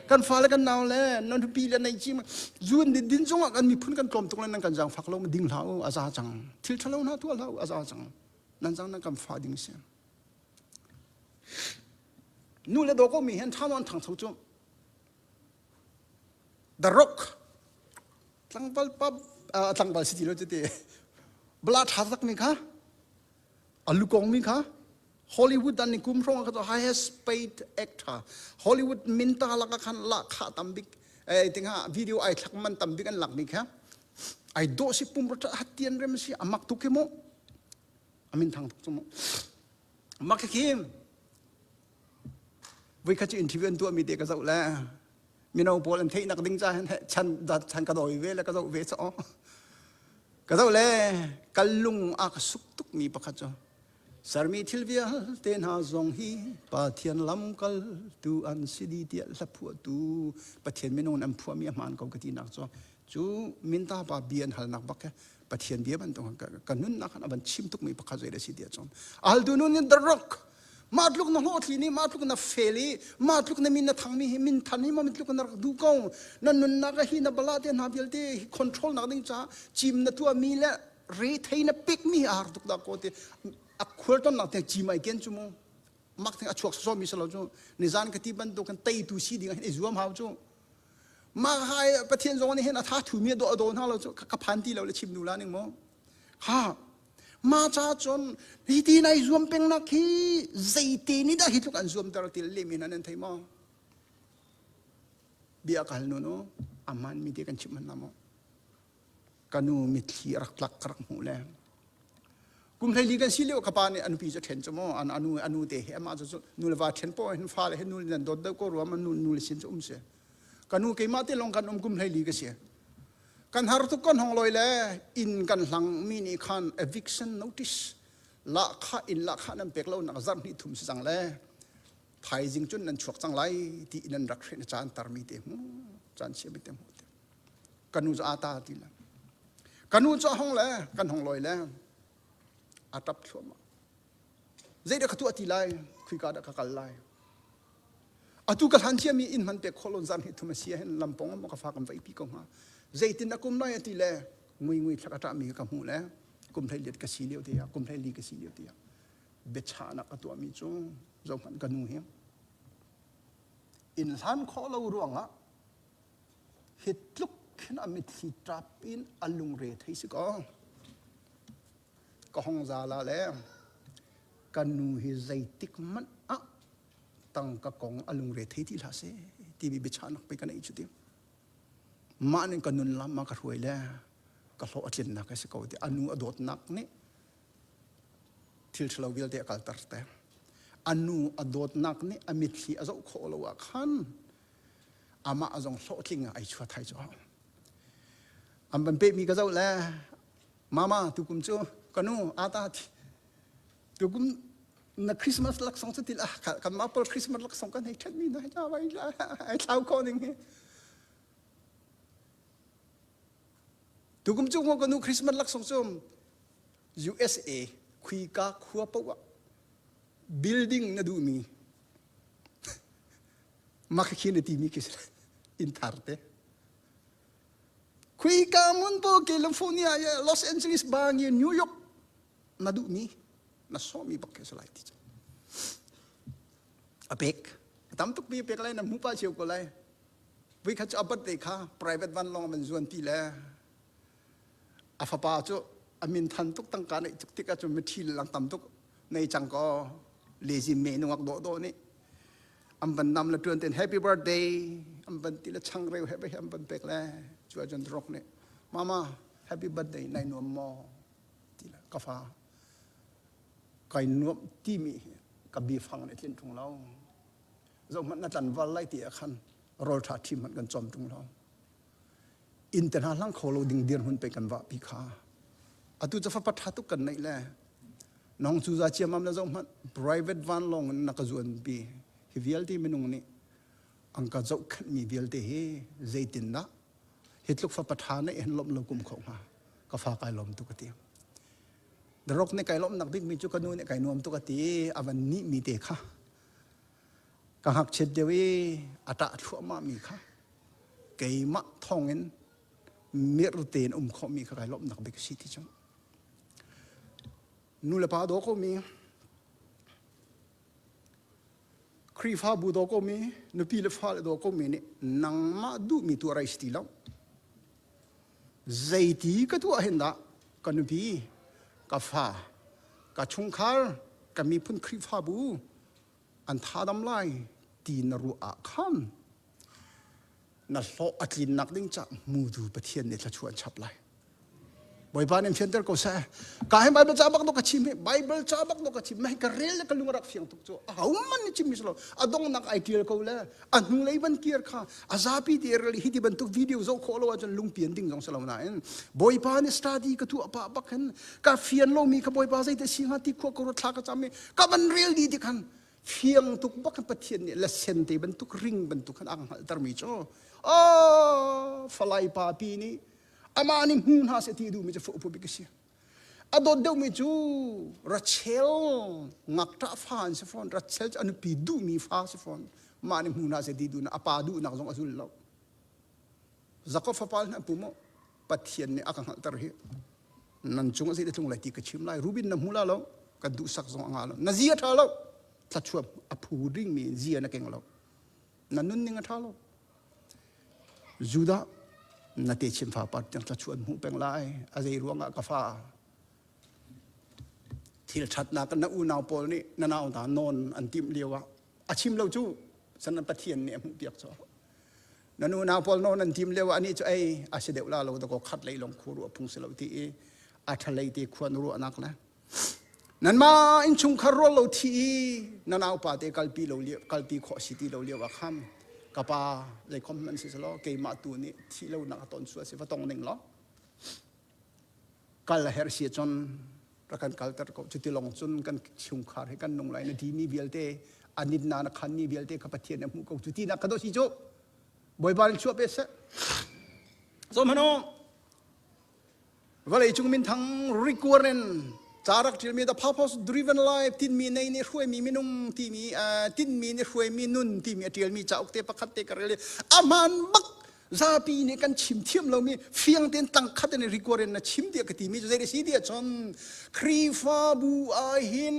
kan fale kan nau le nan pi le nei chi zun din din zongah kan miphun kan tlawm tuk le nan kan zaang fak lo ding hlah u a za cang thil ṭhalo hna tuah hlah u a za cang nan zang nan kan fa ding si nu le daw ko mi hen ṭha an ṭhangcho cu the rock tlangval pa tlangval si ti lo ti bala ṭha tak mi kha A lukong mi kha Hollywood an kum hrawng kha highest paid actor Hollywood minta laka khan la kha tambik eh tinga video ai thlak man tambik an lak mi kha ai do si pum rata hatian rem si amak tu ke mo amin thang tuk chu mo mak khi voi kha chu interview an tuah mi te ka zoh le mino pawl an theih nak ding cha chan chan ka doi ve le ka zoh ve cho. Ka zoh le kal lung a ka suk tukmi pakhat cu sermi thil vialte hna zong hi Pathian lamkal tu an si dih tiah hla phuahtu Pathian minung an phuahmi a hmaan ko ka tinak cu cu minta pa bia an halnak bak he Pathian bia bantuk ka nunnak khan a van chim tukmi pakhat zei da si tiah cun a haltu nun in the rock mah tluk na hlawhtli ni mah tluk na fel i mah tluk na min na thangmi hi min than hi ma tluk na rak duh ko na nunnak hi na bala te hna vialte hi control nak ding ca cim na tuah mi le re thei na pek mi har tuk da ko te a khual ton nak te cim ai ken chu mu mak thing a chuak so mi salo chu nizan ka ti bantuk kan teitu si ding hin i zuam hau chu ma hai pathian zong nih hin a tha thu mi do do hna lo chu ka phan ti lo le chim nu la ning mo ha Ma ca cun hi ti nai zuam pengnak hi zeite nih dah hi tluk an zuamter ti lehmi hna nan thei maw? Bia ka hal nu nu aman mi te kan chimh hman maw? Ka nu mitthli a rak tlak ka rak hmuh le kum 14 kan si lio ka pa nih a nupi cu ṭhen cu maw an anu anu te he amah cu nu le va ṭhen poh hin fale he nu nan dawt deuh ko ruam nu nu le sin cu um si ka nu keimah te lawng kan um kum 14 ka si Kan har tuk kan hong loi le inn kan hlang mi nih khan eviction notice lahkhah inn lahkhah nan pek lo nak zarh hnih thum si cang le thaizing cun nan chuak cang lai ti nan rak hren caan tarmi te hmu caan chia mi te hmu te kanu cu ata ti le kanu cu hong le kan hong loi le a tap thluahmah zeidah ka tuah ti lai khuika dah ka kal lai Atu ka hlan ciami inn hman pek khawh lo zan hi thum a si hin lampong ah ka fa kan vei pi ko hnga. Zeitin a kum lai a ti le ngui ngui thlak a ṭahmi ka hmuh le kum hlei liat ka si lio te ah kum hlei li ka si lio te ah biachahnak ka tuahmi cu zohhmanh ka nu hi inn hlan khawh lo ruangah hi tluk khin a mitthli ṭap in a lungre thei si ko ka hong zala le ka nu hi zeitik hmanh ah tangka kong a lungre thei ti hlah seh timi biachahnak pei ka neih cu ti mah nih ka nun lam ah ka hruai le ka hlawh a tlinnak a si ko ti a nu a dawtnak nih thil ṭhalo vialte a kalter te a nu a dawtnak nih a mitthli a zoh khawh lo ah khan amah zong hlawhtling ah ai chua thai cu an ban pehmi ka zoh le mama tukum cu ka nu ata tukum na Christmas laksawng cu til ah kan mah pawl Christmas laksawng kan hei ṭhenmi hna hi vai ai thlau khawh ning hi tukum cu ka nu Christmas laksawng cu USA khuika khua paoh ah building na duhmi makhi na timi khi inn thar te khuika mun po California Los Angeles bangi New York na duhmi na sawhmi bak khi a si lai ti cu a pek a tam tuk mi pek lai na hmu pa cio ko lai voi khat cu a birthday kha private vanlawng man zuan ti le a fapa cu a min than tuk tangka neih tuk tik ahcun mithi lang tam tuk nei cang ko lezi me nungak dawh dawh nih an van nam le tuan ten happy birthday an van ti le changreu he an van pek le cu ahcun rok nih mama happy birthday nai nuam maw ti le ka fa kai nuamh timi hi ka bifang nih tlinh ṭung lo zohhmanh na tlanval lai ti ah khan rawl ṭha ṭhim hmanh kan cawm ṭung lo inn te hna hlang kho lo ding dirhmun pe kan vahpi kha atu cu fapa ṭha tuk kan neih le nong cu za ciamam le zohhmanh private vanlawng in na ka zuan pi hi vialte minung nih an ka zohkhenhmi vialte hi zeitindah hi tluk fapa ṭha neih hin lawmh lo kum kho hnga ka fa kai lawm tuk a ti The Rock nih kai lawmhnak bikmi cu ka nu nih kai nuam tuk a ti a van nih mi te kha ka ngakchiat deuh i a ṭah thluahmah mi kha keimah thawngin mirh tein um khawhmi kha kai lawmhnak bik a si ti cu nu le pa daw ko mi Khrihfabu daw ko mi nupi le fale daw ko mi nih nangmah duhmi tuah rai si ti lo Zeiti ka tuah hin dah ka nupi, ka fa, ka chungkhar, ka miphun Khrihfabu an thadam lai ti na ruah ah khan na hlawh a tlinnak ding ca hmutu Pathian nih thluachuah an chap lai. Bawipa nih fianter ko seh. Ka hi Bible ca bak do ka chim hi Bible ca bak do ka chim mai ka rel le ka lung rak fiang tuk cu. A ho man ni chim mi slo. A dongnak ai tial ko le a hnu lei ban kir kha a zapi ti rel hi ti bantuk video zoh khawh lo ahcun lungpian ding zong si lo nain Bawipa nih study ka tuah pah bak hin ka fian lomi kha Bawipa zeite si hnga ti khua ko thla ka cam i ka van rel di ti khan fiang tuk bak Pathian nih lasen te bantuk ring bantuk khan a ka hngalhtermi cu oh falai pa pi nih amah nih hmu hna seh ti duhmi cu fuh bik a si a dawt deuhmi cu Rachel ngakṭah fa an si fawn Rachel cu a nupi duhmi fa si fawn mah nih hmu hna seh ti duhnak a pa duhnak zong a zul lo Jakob fapa hna pu maw Pathian nih a ka hngalhter hi nan cung a zei tlung lai ti ka chim lai Rubin na hmu la lo kan duhsak zong a nga lo na zia ṭha lo thlachuam a phu dingmi zia na keng lo na nunning a ṭha lo Judah na techin fapar tiang thluachuah an hmuh peng lai a zei ruangah ka fa thil ṭhatnak na unau pawl nih na nau hna nawn an timh lio ah a chim lo cu san Pathian nih a hmuh piak cu na unau pawl nawn an tim lio ah anih cu ei a si deuh la lo dakaw khat lei lawng khu ruah phung si lo ti i a ṭha lei te khuan ruahnak le Nanmah innchungkhar rawl lo thi i na naupa te kalpi lo lio kalpi khawh si ti lo lio ah khan ka pa zeikhom hmanh si selaw keimah tu nih thi lo nak a ton sual si va tong ning law kal a herh si cun rak kan kalter ko cuti long cun kan chungkhar he kan nung lai na di mi vialte anit na na khan mi vialte kha Pathian nih a hmuh ko cu ti nak ka do si cu Bawipa nih chuah pe seh so hmano Vawleicung minthang Rick Warren ca rak ṭialmi The Purpose Driven Life tinmi nei nih hruaimi minung timi tinmi nih hruaimi nun timi a ṭialmi cauk te pakhat te ka rel i a hmaan bak zapi nih kan chim thiam lomi fiang tein tangkhat in Rick Warren na chim tiah ka timi cu zei si tiah cun Khrihfabu ah hin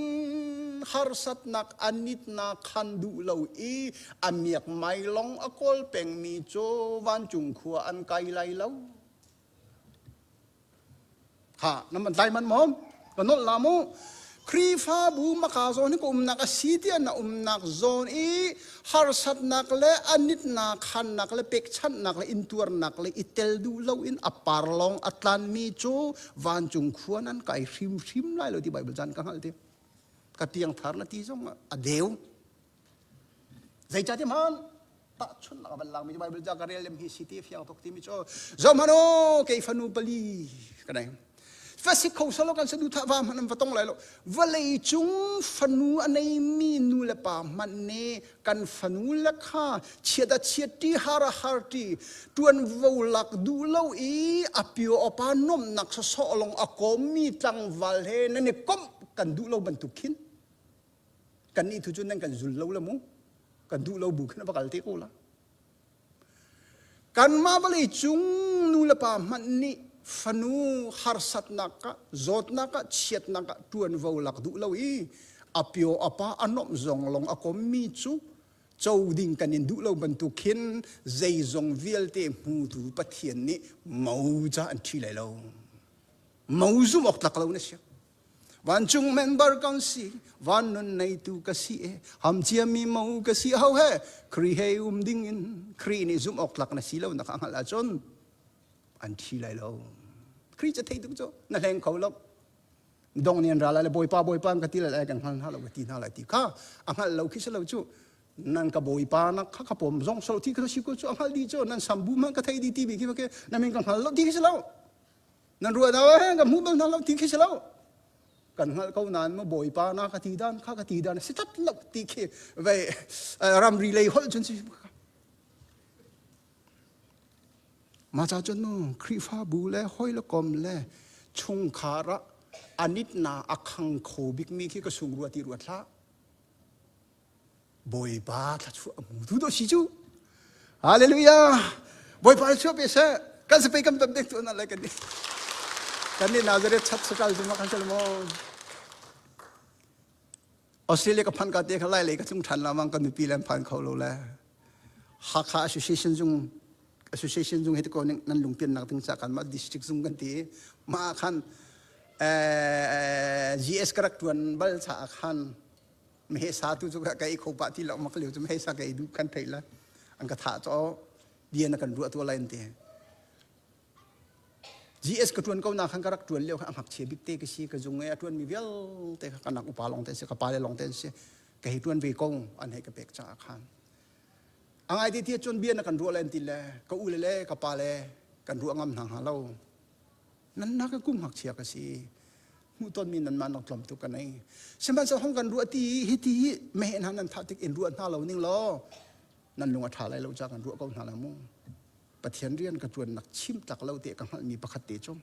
harsatnak anitnak khan duh lo i a miak mai long a kawl pengmi cu vancung khua an kai lai lo. Ha, na man tlai man maw? Ka nolh la mu. Khrihfabu maka zawn hi ka umnak a si tiah na umnak zawn i harsatnak le anitnak khannak le pekchanhnak le intuarnak le i tel duh loin a par lawng a tlanmi cu vancung khua nan kai hrimhrim lai lo ti Bible caan ka hngalh ti. Ka piangthar na ti zong a deu. Zeicahtiah hmaan tahchunhnak a van lakmi Bible ca ka rel lem hi si ti fiang tuk timi cu zohhmanh u kei fanu pali ka nei va si kho salo kan saduhthah va hmanh an va tong lai lo vawlei cung fanu a neimi nu le pa hmanh nih kan fanu le kha chiat a chiat ṭi har a har ṭi ṭuanvo lak duh lo i a pio a pa nuamhnak sawsawh lawng a kawmmi tlangval he nan i komh kan duh lo bantuk khin Kannih tu cu nan kan zul lo le mu. Kan duh lo bu khin a va kal te ko la. Kanmah vawlei cung nu le pa hmanh nih fanu harsatnak ah zawtnak ah chiatnak ah ṭuanvo lak duh lo i a pio a pa a nomh zong long a kommi cu co ding kan in duh lo bantuk khin zeizong vialte hmutu Pathian nih mo ca an ṭhi lai lo. Mo zumh awk tlak lo na si. Vancung member kan si, van nun neitu ka si e, ham ciami mo ka si ho he, Kri he um ding in, Kri nih zumh awk tlak na si lo na ka hngalh ahcun an thi lai lo. Kri ca thei tuk cu na hleng kho lo. Dong nian ra lai le bawipa bawipa ka ti lai kan hngal hna lo ka ti hna lai ti kha a hngalh lo khi si lo cu nan ka bawipa nak kha ka pom zong so ti kha si ko cu a hngalh di cu nan sambu man ka thei di ti bi khi na min ka hngal lo ti khi si lo Nan ruah dah eh ka hmu bal hna lo ti khi si lo. Kan hngalh ko nain maw bawipa na ka ti dan kha ka ti dan si tat lo ti khi vei ramri lei holh cun si. Ma cha cun mu Khrihfabu le hoi le kom le chungkhar ah anit na a khang kho bikmi khi ka sung rua ti ruat hlah. Bawipa thluachuah a hmu tu si cu. Hallelujah. Bawipa thluachuah pe seh. Kan si pei kan tam dek tu na lai kan ni. Kan ni Nazareth chat sakal cu ma kan sel mo. Australia ka phan ka te kha lai lei ka tlung than la mang kan nupi le phan kho lo le. Hakha Association zung Association zung hi ko ning nan lungpian nak ding cha kan ma district zung kan ti ma khan GS ka rak tuan bal cha khan meheh sa tu cu ka ei kho pah ti lo mak lio cu meheh sa ka ei duh kan theih la an ka thah cho bia na kan ruah tu lai an ti. GS ka ṭuan ko na khan ka rak ṭuan lio khan a ngakchia bik te ka si ka zung i a ṭuanmi vialte kha kanak upa lawng te an si ka pale lawng te an si ka hei ṭuan ve ko an hei ka pek caah khan a ngai te ti cun bia na kan ruah len ti le ka u le le ka pa le kan ruah ngam hna hnga lo nan na ka kum ngakchia ka si hmuhtonmi nanmah nak tlawm tuk ka nei sihmanhsehlaw hong kan ruah ti hi ti meh hna nan thah tik in ruah hna lo ning law nan lung a ṭha lai lo ca kan ruah ko hna la mu Pathian rian ka ṭuannak chim tlak lo te ka hngalhmi pakhat te cu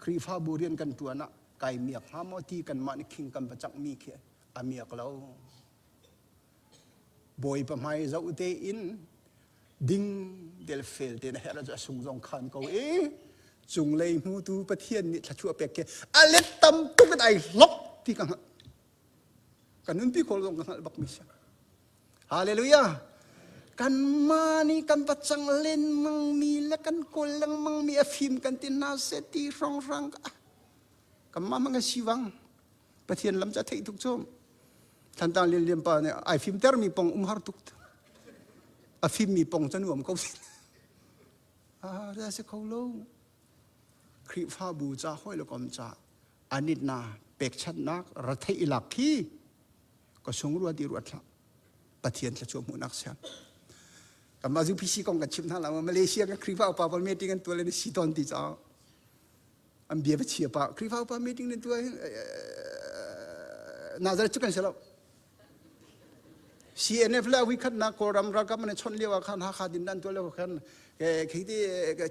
Khrihfabu rian kan ṭuan ah kai miak hnga maw ti kanmah nih khing kan va cangmi khi a miak lo Bawipa hmai zoh tein ding del fel te na herh cu a sung zong khan ko i cunglei hmutu Pathian nih thluachuah pek khi a let tam tuk in ai hlok ti ka hngalh ka nunpi khawl zong ka hngalh bak mi si Hallelujah kanmah nih kan va cang lengmang mi le kan kawl lengmang mi a fim kan ti hna seh ti hrawnghrang kanmah hmang kan si wang Pathian lam cu a theih tuk cu Thantlang lianlian pa nih ai fimter mi pong um har tuk a fim mi pong cu nuam ko ah da si kho lo Khrihfabu ca hawi le kom ca anit na pekchanhnak rathei ilak khi ka sung ruat i ruat hlah Pathian thluachuah hmuhnak siang kanmah UPC kong kan chim hna la Malaysia kan Khrihfa upa pawl meeting an tuah le si ton ti caah an bia va chia pa Khrihfa upa meeting nan tuah hin Nazareth cu kan si lo CNF le wikhatnak Kawlram ralkap an chawnh lio ah khan Hakha din an tuah lio khan khi ti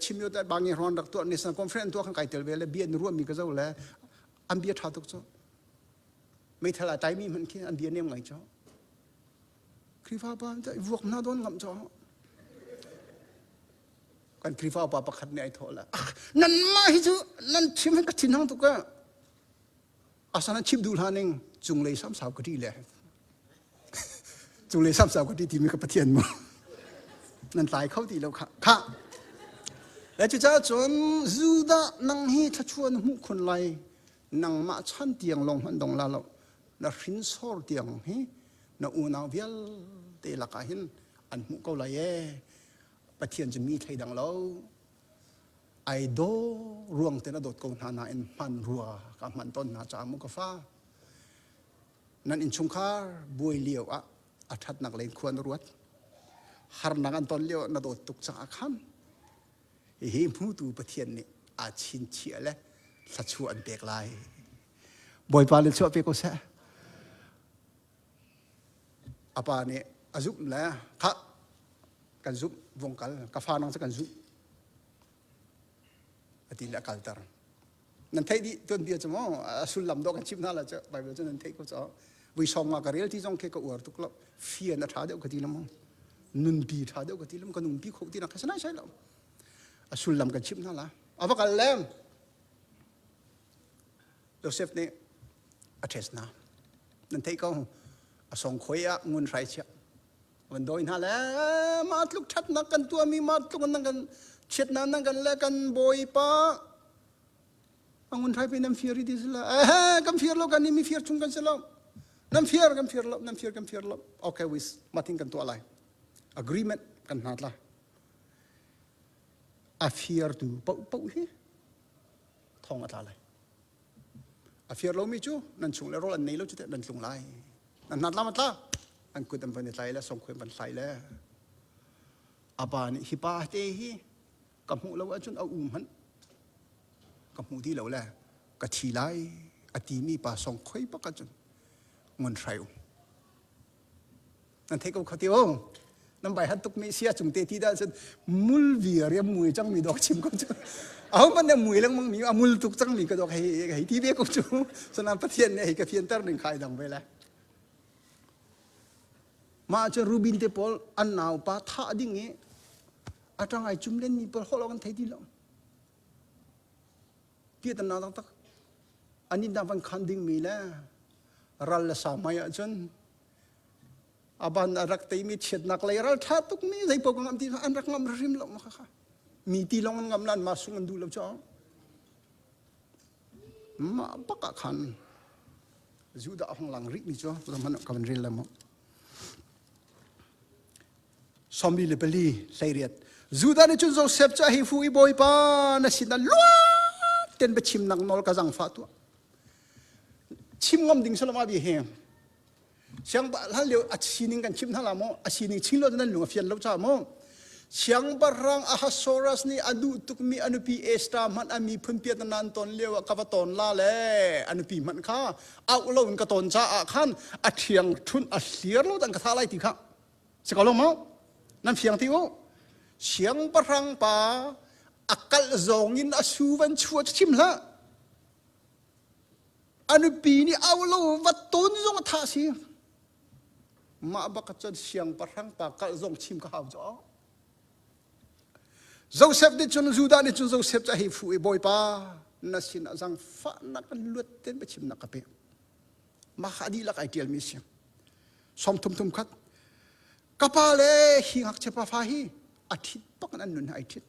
chim yo ta bangi hron rak tuah national conference tuah khan kai tel ve le bia an ruah mi ka zo le an bia tha tuk cu meithal a taimi hmanh khi an bia nem ngai cu Khrihfa pa vuak hna don ngam cu kan Khrihfa upa pakhat nih ai thawh le ah nanmah hi cu nan chim ka thin hang tuk a asana chim duh hlah ning cunglei samsau ka ti le cunglei samsau ka ti timi ka Pathian mu nan tlai kho ti lo kha kha le cucaah cun Judah nang hi thluachuah na hmuh khun lai nangmah chan tiang lawng hmanh dong la lo na hrinsor tiang hi na unau vialte lakah hin an hmuh ko lai ee Pathian cu mi thleidang lo ai daw ruang te na dawt ko hna nain hman rua ka hman tawn hna caah mu ka fa nan innchungkhar buai lio ah a ṭhatnak lei khua na ruat harnak an ton lio na dawt tuk caah khan hihi hmutu Pathian nih aa chinchiah le thluachuah an pek lai Bawipa le chuah pe ko seh A pa nih a zumh le khah kan zumh vung kal ka fa nang cu kan zumh a ti le a kalter. Nan theih dih tuanbia cu maw a sullam dawh kan chimh hna la cu Bible cu nan theih ko cu vui sawm nga ka rel ti zong khi ka uar tuk lo fian a ṭha deuh ka ti lo maw nunpi ṭha deuh ka ti lo ka nunpi kho ti nak kha sanai sai lo a sullam kan chimh hna la a va kal leng Joseph nih a ṭhes hna. Nan theih ko, a songkhoi ah ngun hrai chiah. Van dawi hna le mah tluk ṭhatnak kan tuahmi mah tluk nan kan chiatnak nan kan le kan bawipa a ngun hrai pe nan fir i ti si la eh kan fir lo kan nih mi fir chung kan si lo nan fir kan fir lo nan fir kan fir lo okay wis matin kan tuah lai agreement kan hna tla a firtu paoh paoh hi thong a tla lai A fir lomi cu nan chung le rawl an nei lo cu teh nan tlung lai. Nan hnat lam a tla. An kut an van i tlai le songkhoi an van hlai le a pa nih hi pa te hi ka hmuh lo ahcun a um hmanh ka hmu ti lo le ka thi lai a timi pa songkhoi bak ahcun ngun hrai um. Nan theih ko kha ti o. Nan bai hat tuk mi sia cung te ti dah cun mul viar i mui cang mi dok chim ko cu. Aho man ne mui lengmang mi a mul tuk cang mi ka dok hei hei ti ve ko cu. Sanan Pathian nih hei ka fianter ning khai dang ve le. Mah cu Rubin te pawl an naupa thah ding i a tang ai cum len mi pawl holh an thei ti lo. Ti tan na tak tak. Anin da van khan ding mi le ral le sa mai ahcun aban a rak teimi chiatnak lei ral ṭha tukmi zei paoh ka ngam ti an rak ngam hrim lo ma kha mi ti lawng an ngam lan ma sung an duh lo cho mah bak ah khan Judah hong lang rih mi cu zaman ka van rel le mo 44 Judah nih cun Joseph cu a hei fu i Bawipa na sinah luat. ten biachimnak nawl ka zangfah tuah. Chim ngam ding salam abi he. Siang hlan lio a sining kan chim hna la maw? A sining ching lo nan lung a fian lo cha maw? Siangpahrang Ahasuerus nih a duh tukmi a nupi Esther hmanh a miphun piat nan ton lio ah ka va ton la le a nupi hmanh kha auh lo in ka ton caah khan a ṭhiang ṭhunh a hliar lo dan ka thah lai ti kha si ko lo maw? Nan fiang ti u? Siangpahrang pa a kalh zong in a su van chuah cu chim hlah. A nupi nih auh lo va ton zong a thah si. Mah bak cun siangpahrang pa kalh zong chim ka hau cu. Joseph nih cun Judah nih cun Joseph cu a hei fuh i Bawipa na sinah zangfahnak kan luat ten biachimnak ka pek. Mah kha a dihlak ai ṭialmi a si. Sawm thum thum khat. Ka pa le hi ngakchia pa fa hi a ṭhit bak in an nun ai ṭhit.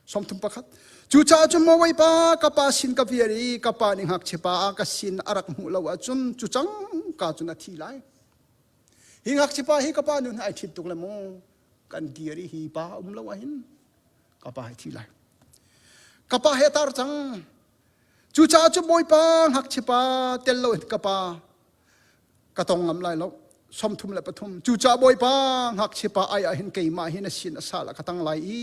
31. Cucaah cun maw Bawipa ka pa sin ka vial i ka pa nih ngakchia pa a ka sin a rak hmuh lo ahcun cu cang ka cun a thi lai. Hi ngakchia pa hi ka pa nun ai ṭhit tuk le mu kan dir i hi pa um lo ahhin ka pa hi thi lai. Ka pa he tar cang. Cucaah cun Bawipa ngakchia pa tel lo in ka pa ka tong ngam lai lo. 33. Cucaah Bawipa ngakchia pa ai ah hin keimah hin a sin a sal a ka tang lai i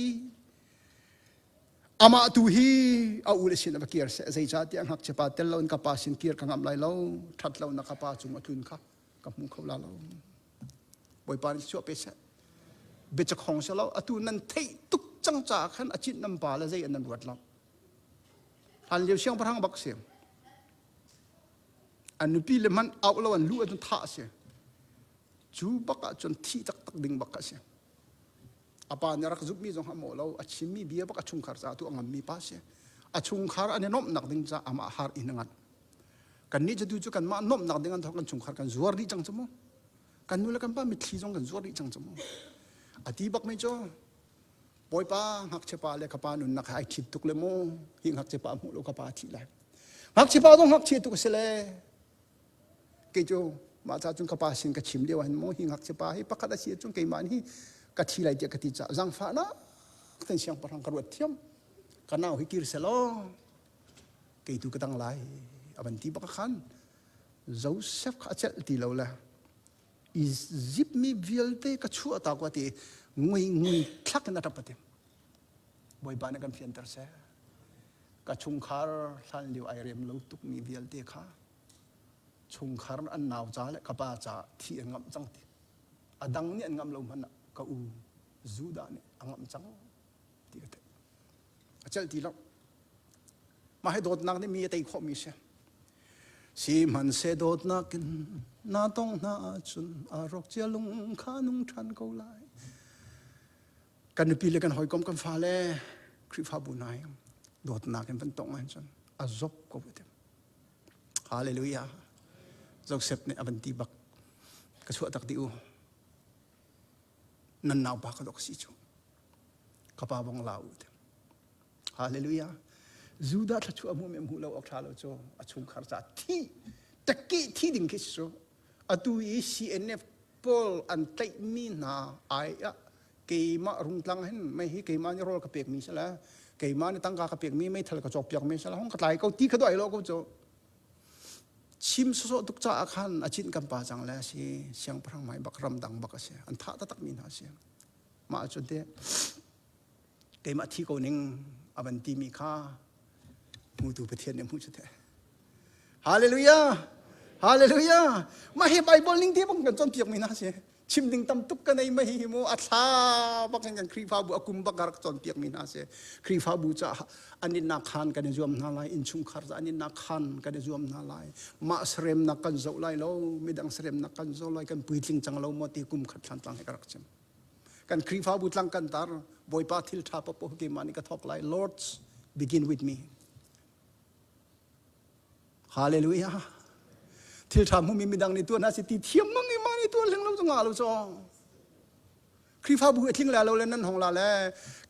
Amah tu hi a u le sin a va kir seh zeicahtiah ngakchia pa tel loin ka pa sin kir ka ngamh lai lo ṭhat lo na ka pa cung a tlun kha ka hmu kho la lo Bawipa nih chuah pe seh biacakhong si lo atu nan theih tuk cang caah khan a cinh nan pa le zei an nan ruat lo hlan lio siangpahrang bak si an nupi le hmanh auh lo an lu ahcun thah a si cu bak ahcun thih taktak ding bak a si A pa nih a rak zumhmi zong a mawh lo. A chimmi bia bak a chungkhar caah tu a ngammi pa si. A chungkhar an i nuamhnak ding caah amah har in a nganh. Kannih cu tu cu kanmah nuamhnak ding an thawk kan chungkhar kan zuar dih cang cu mu. Kan nu le kan pa mitthli zong kan zuar dih cang cu mu. A ti bak mi cu Bawipa ngakchia pa le ka pa nunnak ai ṭhit tuk le mu. Hi ngakchia pa hmuh lo ka pa a thi lai. Ngakchia pa zong ngakchia tuk a si le Kei cu mah ca cun ka pa sin ka chim lio ah hin maw hi ngakchia pa hi pakhat a si ahcun keimah nih ka thi lai tiah ka ti caah zaangfahnak ten siangpahrang ka ruat thiam. Ka nau hi kir selaw kei tu ka dang lai a van ti bak khan Joseph kha a celh ti lo le Izipt mi vialte ka chuah ta ko ti ngui ngui thlak in a ṭap a ti. Bawipa nih kan fianter seh. Ka chungkhar hlan lio ai rem lo tukmi vialte kha chungkhar an nau ca le ka pa ca thi an ngamh cang ti. A dang nih an ngamh lo hmanh ah ka u Judah nih a ngamh cang ti ka theih. A celh ti lo. Mah hi dawtnak nih mi a tei khawhmi si. Sihmanhseh dawtnak in na tong hna ahcun a rawk cia lung kha nung ṭhan ko lai. Kan nupi le kan hawikom kan fale Khrihfabu hna hi dawtnak in van tong ahcun a zop ko ti. Hallelujah. Joseph nih a van ti bak ka chuah tak dih u. Nan naupa ka dok si cu. Ka pa bong la u ti. Hallelujah. Judah thluachuah hmu mi hmu lo awk tha lo cu a chungkhar ca thi takki thi ding khi cu atu i CNF pawl an tlaihmi hna ai ah keimah rungtlang hin mei hi keimah nih rawl ka pekmi si le keimah nih tangka ka pekmi meithal ka cawkpiakmi si le hong ka tlai ko ti kha doi lo ko cu chim sawsawh tuk caah khan a cin kan pa cang le si siangpahrang mai bak ramdang bak a si an thah taktak mi hna si mah cun te keimah thi ko ning a van timi kha hmutu Pathian nih hmuh cu the Hallelujah Hallelujah mah hi Bible ning te bang kan cawnpiak mi hna si chim ding tam tuk ka nei ma hi mu a thla bak in kan Khrihfabu a kum bak rak cawnpiak mi hna si Khrihfabu caah an in nak khan kan i zuam hna lai innchungkhar ca an in nak khan kan i zuam hna lai mah saremnak kan zoh lai lo midang saremnak kan zoh lai kan puitling cang lo maw ti kum khat thlan tlang he ka rak chim kan Khrihfabu tlang kan tar Bawipa thil ṭha paoh keimah nih ka thawk lai Lords begin with me Hallelujah thil ṭha hmumi midang nih tuan hna si ti thiam mang i mah nih tuan hleng lo cu ngah lo cu Khrihfabu a tling la lo le nan hong la le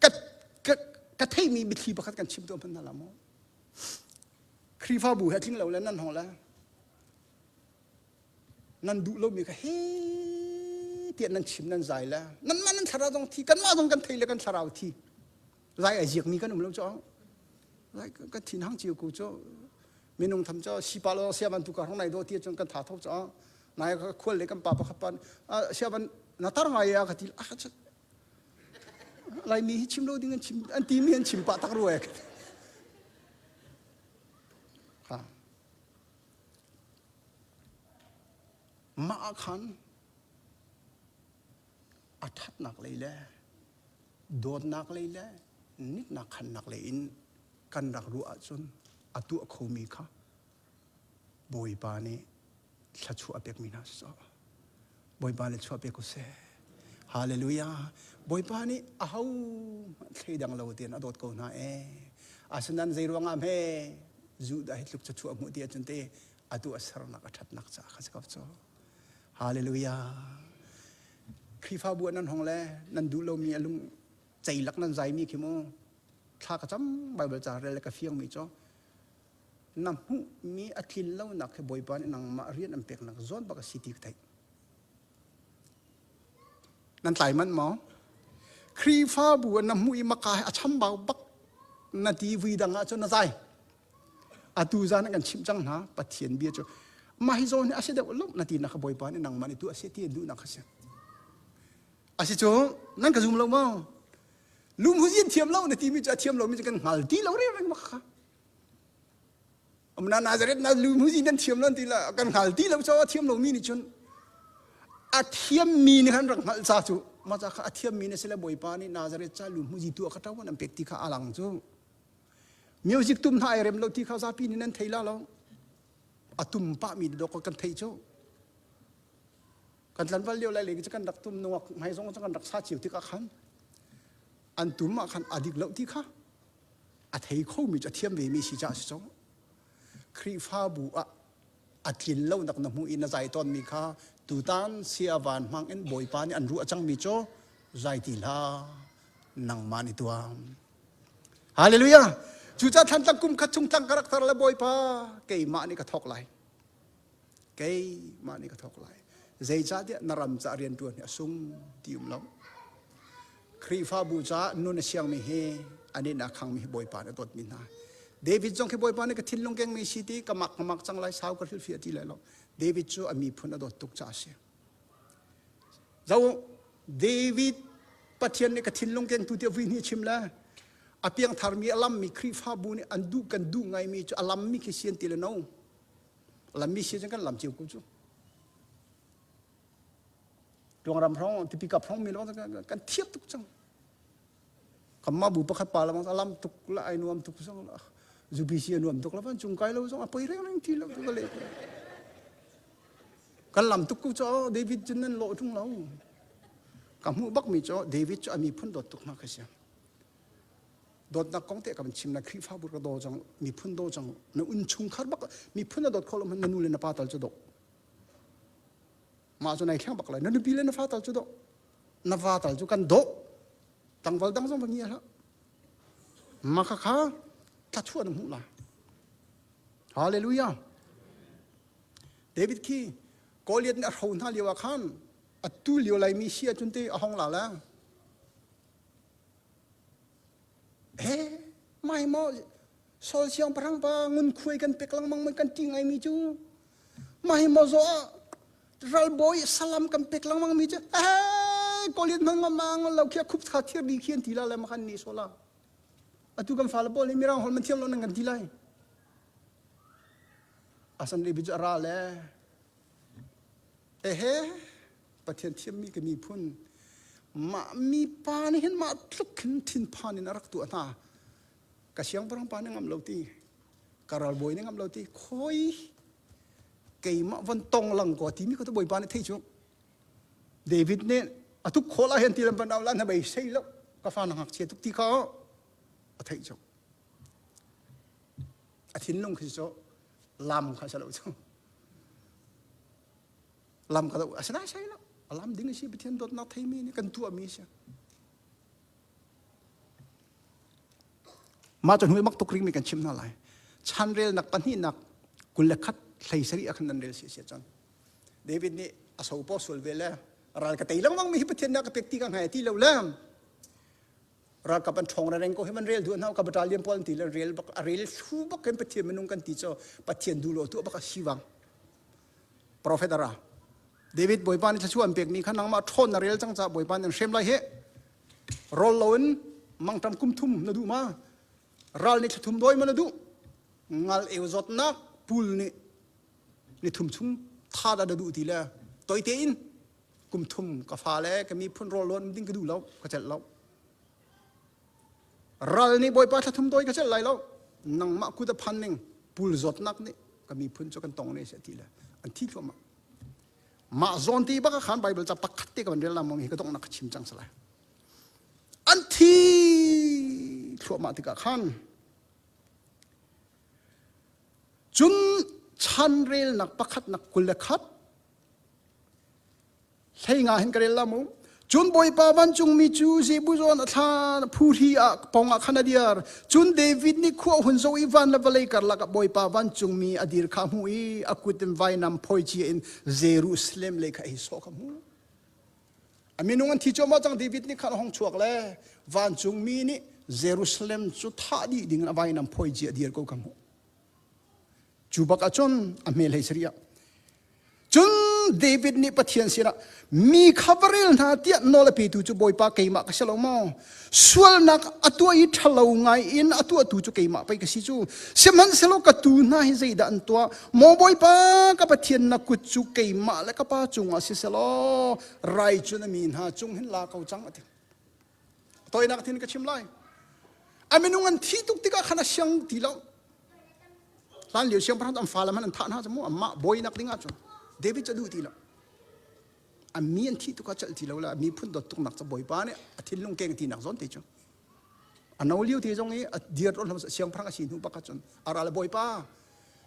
ka ka ka theimi mithli pakhat kan chim tuah hmanh hna la maw Khrihfabu he tling lo le nan hong la nan duh lomi kha he tiah nan chim nan zai le nanmah nan thlarau zong thi kanmah zong kan thei le kan thlarau thi zai ai ziakmi kan um lo cu. Like kan thin hang cio ku cu minung tham cu sipa lo siaban tu ka rong nai do ti cun kan tha tho cu nai khual le kan pa pakhat pan siaban na tar ngai ya ka ti ah Laimi hi chim lo ding an chim an ti mi an chim pah tak rua ha mah khan a ṭhatnak lei le dawtnak lei le nitnak khannak lei in kan rak ruah ahcun a tuah khomi kha Bawipa nih thluachuah a pekmi hna si Bawipa nih chuah pek u seh. Hallelujah. Bawipa nih aho thleidang lo tein a dawt ko hna ee. Asinain zei ruangah hme Judah hi tluk chuah hmuh ti ahcun te atu a sernak a ṭhatnak caah kha si ko cu. Hallelujah. Khrihfabu ah nan hong le nan duh lomi a lung ceilak nan zaimi khi mu thla ka cam Bible ca rel le ka fiangmi cu na hmuhmi a tlin lonak khi Bawipa nih nangmah rian an peknak zawn bak a si ti ka theih. Nan tlai manh maw? Khrihfabu ah na hmuh i maka hi a chambau bak na ti vui dang ah cun na zai. Atu zan kan chimh cang hna Pathian bia cu mah hi zawn hi a si deuh lo na ti nak kha Bawipa nih nangmah nih tu a si ti duhnak kha si. A si cu nan ka zum lo maw? Lum hu zin thiam lo na ti mi cu a thiam lo mi cu kan hngal ti lo reng reng bak kha. Amna Nazareth na lum hu zin nan thiam lo ti la kan hngal ti lo cho a thiam lo mi nih cun a thiam mi nih khan rak hngalh ca cu mah ca kha a thiam mi na si le Bawipa nih Nazareth ca lum hu zi tu a ka ṭo an pek ti kha a lang cu. Music tum hna ai rem lo ti kha zapi nih nan thei la lo. A tum pah mi dawk kan thei cu. Kan tlanval lio lai le cu kan rak tum nungak hmai zong cu kan rak sa cio tikah khan an tum ah khan a dik lo ti kha a thei kho mi cu a thiam ve mi si caah si cu. Khrihfabu ah a tlin lo nak na hmuh i na zai tawn mi kha tutan sia van hmang in Bawipa nih an ruah cang mi cu zai ti hlah nangmah nih tuam. Hallelujah! Cucaah thlantlang kum khat chung tlang ka rak tar le Bawipa keimah nih ka thawk lai. Keimah nih ka thawk lai. Zeicahtiah na ram caah rianṭuan hi a sung ti um lo. Khrihfabu caah nun a siangmi hi an in a khangmi hi Bawipa nih a dawtmi hna. David zong khi Bawipa nih ka thinlung kengmi si ti ka mak ka mak cang lai sau ka hrilhfiah ti lai lo. David cu a miphun a dawt tuk caah a si. Zo David Pathian nih ka thinlung kengtu tiah vui hnih chim le a piangtharmi a lammi Khrihfabu nih an duh kan duh ngaimi cu a lammi khi si an ti le no. Lammi si cun kan lam cio ko cu. Tuangram hrawng tipi kap hrawng mi lawng kan thiap tuk cang. Kamma bu pakhat pa lamang a lam tuk la ai nuam tuk zong la UBC a nuam tuk la van cung kai lo zong a poi reng reng ti lo tu ka le kan lam tuk ku cho David cun nan lawh tung lo ka hmuh bak mi cho David cu a miphun dawt tuk hna ka si dawtnak kong te ka van chim na Khrihfabu ka daw cang miphun daw cang na un chungkhar bak miphun a dawt kho lo na nu le na pa tal cu daw mah cu nai thleng bak lai na nupi le na fa tal cu daw na va tal cu kan dawh tangval dang zong va ngia hlah ma kha kha thlachuah na hmuh lai hallelujah David khi Goliath nih a hro hna lio ah khan atu lio laimi si ahcun te a hong la la he mai maw Saul siangpahrang pa ngunkhuai kan pek lengmang man kan ti ngaimi cu mah hi maw zaw ah ralbawi salam kan pek lengmang mi cu eh Goliath hmang ma ma lo khi khup kha thir di khi an ti la le ma kan ni sola atu kan fale pawl nih mirang holh man thiam lo nan kan ti lai asan le bi cu ra le ehe Pathian thiammi ka miphun mah mi pa nih hin mah tluk khin thinphan in a rak tuah hna ka siangpahrang pa nih ngam lo ti ka ralbawi nih ngam lo ti khoi keimah von tong lang ko timi ko tu bawipa nih thei cu David nih a tuk khawh la hen ti lam ban au lan bei sei lo ka fa na ngakchia tuk ti kha a theih cu a thinlung khi cu lam kha sa lo cu lam ka do asina sei lo a lam ding si Pathian dawtnak theimi nih kan tuahmi si Mah cu hnu i mak tuk rihmi kan chimh hna lai. Chanrelnak pahnihnak 21 hlei sarih ah khan nan rel si a si ahcun David nih a sopaw sual ve le ral ka tei lengmang mi hi Pathian nih a ka pek ti ka hngai ti lo le. Ralkap an ṭhawng reng ko hi man rel duh hna ka battalion pawl an ti le rel bak a rel thlu bak in Pathian minung kan ti cu Pathian duh lo tu bak a si wang. Prophet ara. David Bawipa nih thluachuah an pekmi kha nangmah ṭhawn na rel cang caah Bawipa nih an hrem lai hi. Rawl loin mangṭam kum thum na duh ma? Ral nih thlathum dawi ma na duh? Ngal eu zawtnak pul nih ni thum chung tha dah na duh ti le toi tein kum thum ka fa le ka miphun rawl lawn ding ka duh lo ka celh lo. Ral nih Bawipa thlathum dawi ka celh lai lo. Nangmah kut a phan ning pul zawtnak nih ka miphun cu kan tong ne si ti le an thi thluahmah. Mah zawn ti bak khan Bible ca pakhat te ka van rel la mong hi ka donghnak ka chim cang salai. An thi thluahmah tikah khan cun chanrelnak pakhatnak 21 Hlei nga hin ka rel la mu. Cun Bawipa vancungmi cu Jebus-on a thla phuhri ah pong ah khan a dir. Cun David nih khua hun zoh i van le vawlei karlak ah Bawipa vancungmi a dir kha a hmuh i a kut in vainam phawi cia in Jerusalem lei kha a hei sawh kha hmuh. A minung an thi cuahmah cang David nih khan a hong chuak le vancungmi nih Jerusalem cu thah dih ding in a vainam phawi cia dir ko kha hmuh. Cu bak ahcun a hmel hei sari ah. Cun David nih Pathian sinah mi kha va rel hna tiah nawl a petu cu Bawipa keimah ka si lo maw? Sualnak a tuah i ṭhalo ngai in a tuahtu cu keimah pei ka si cu. Sihmanhsehlaw ka tuu hna hi zeidah an tuah? Maw Bawipa ka Pathian na kut cu keimah le ka pa cungah siselaw rai cu na mi hna cung hin la ko cang a ti. Tawinak thin ka chim lai. A minung an thi tuk tikah khan a siang ti lo. Hlan lio siangpahrang an fale man an thah hna cu mu amah bawinak ding ahcun David cu a duh ti lo. A mi an thih tuk ah celh ti lo le a miphun dawt tuknak cu Bawipa nih a thinlung keng tinak zawn te cu. A no lio te zong i a dir ro siangpahrang a si hnu bak ahcun a ral Bawipa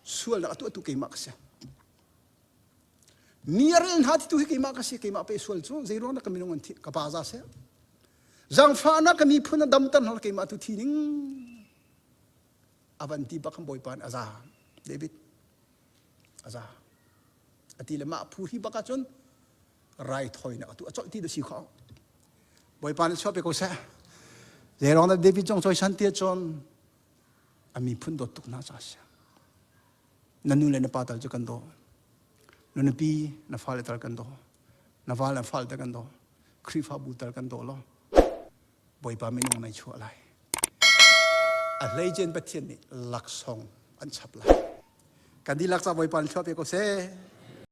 sualnak a tuahtu keimah ka si. Mi a rel hna ti tu hi keimah ka si keimah pe sual cu zei ruang dah ka minung an thih ka pa za seh. Zangfahnak ka miphun a damter hna keimah tu thi ning a van ti bak bawipa nih a za David a za a ti le mah phu hi bak ahcun raithawinak atu a colh ti da si kho bawipa nih chuah pe ko seh zeirong dah David zong cawisan ti cun a miphun dawt tuk hna ca si na nu le na pa tal cu kan daw na nupi na fale tal kan daw na val na fal tal kan daw Khrihfabu tal kan daw lo Bawipa minung nai chuah lai. A hleicen Pathian nih laksawng an chap lai. Kan dihlak ca Bawipa nih chuah pe ko seh.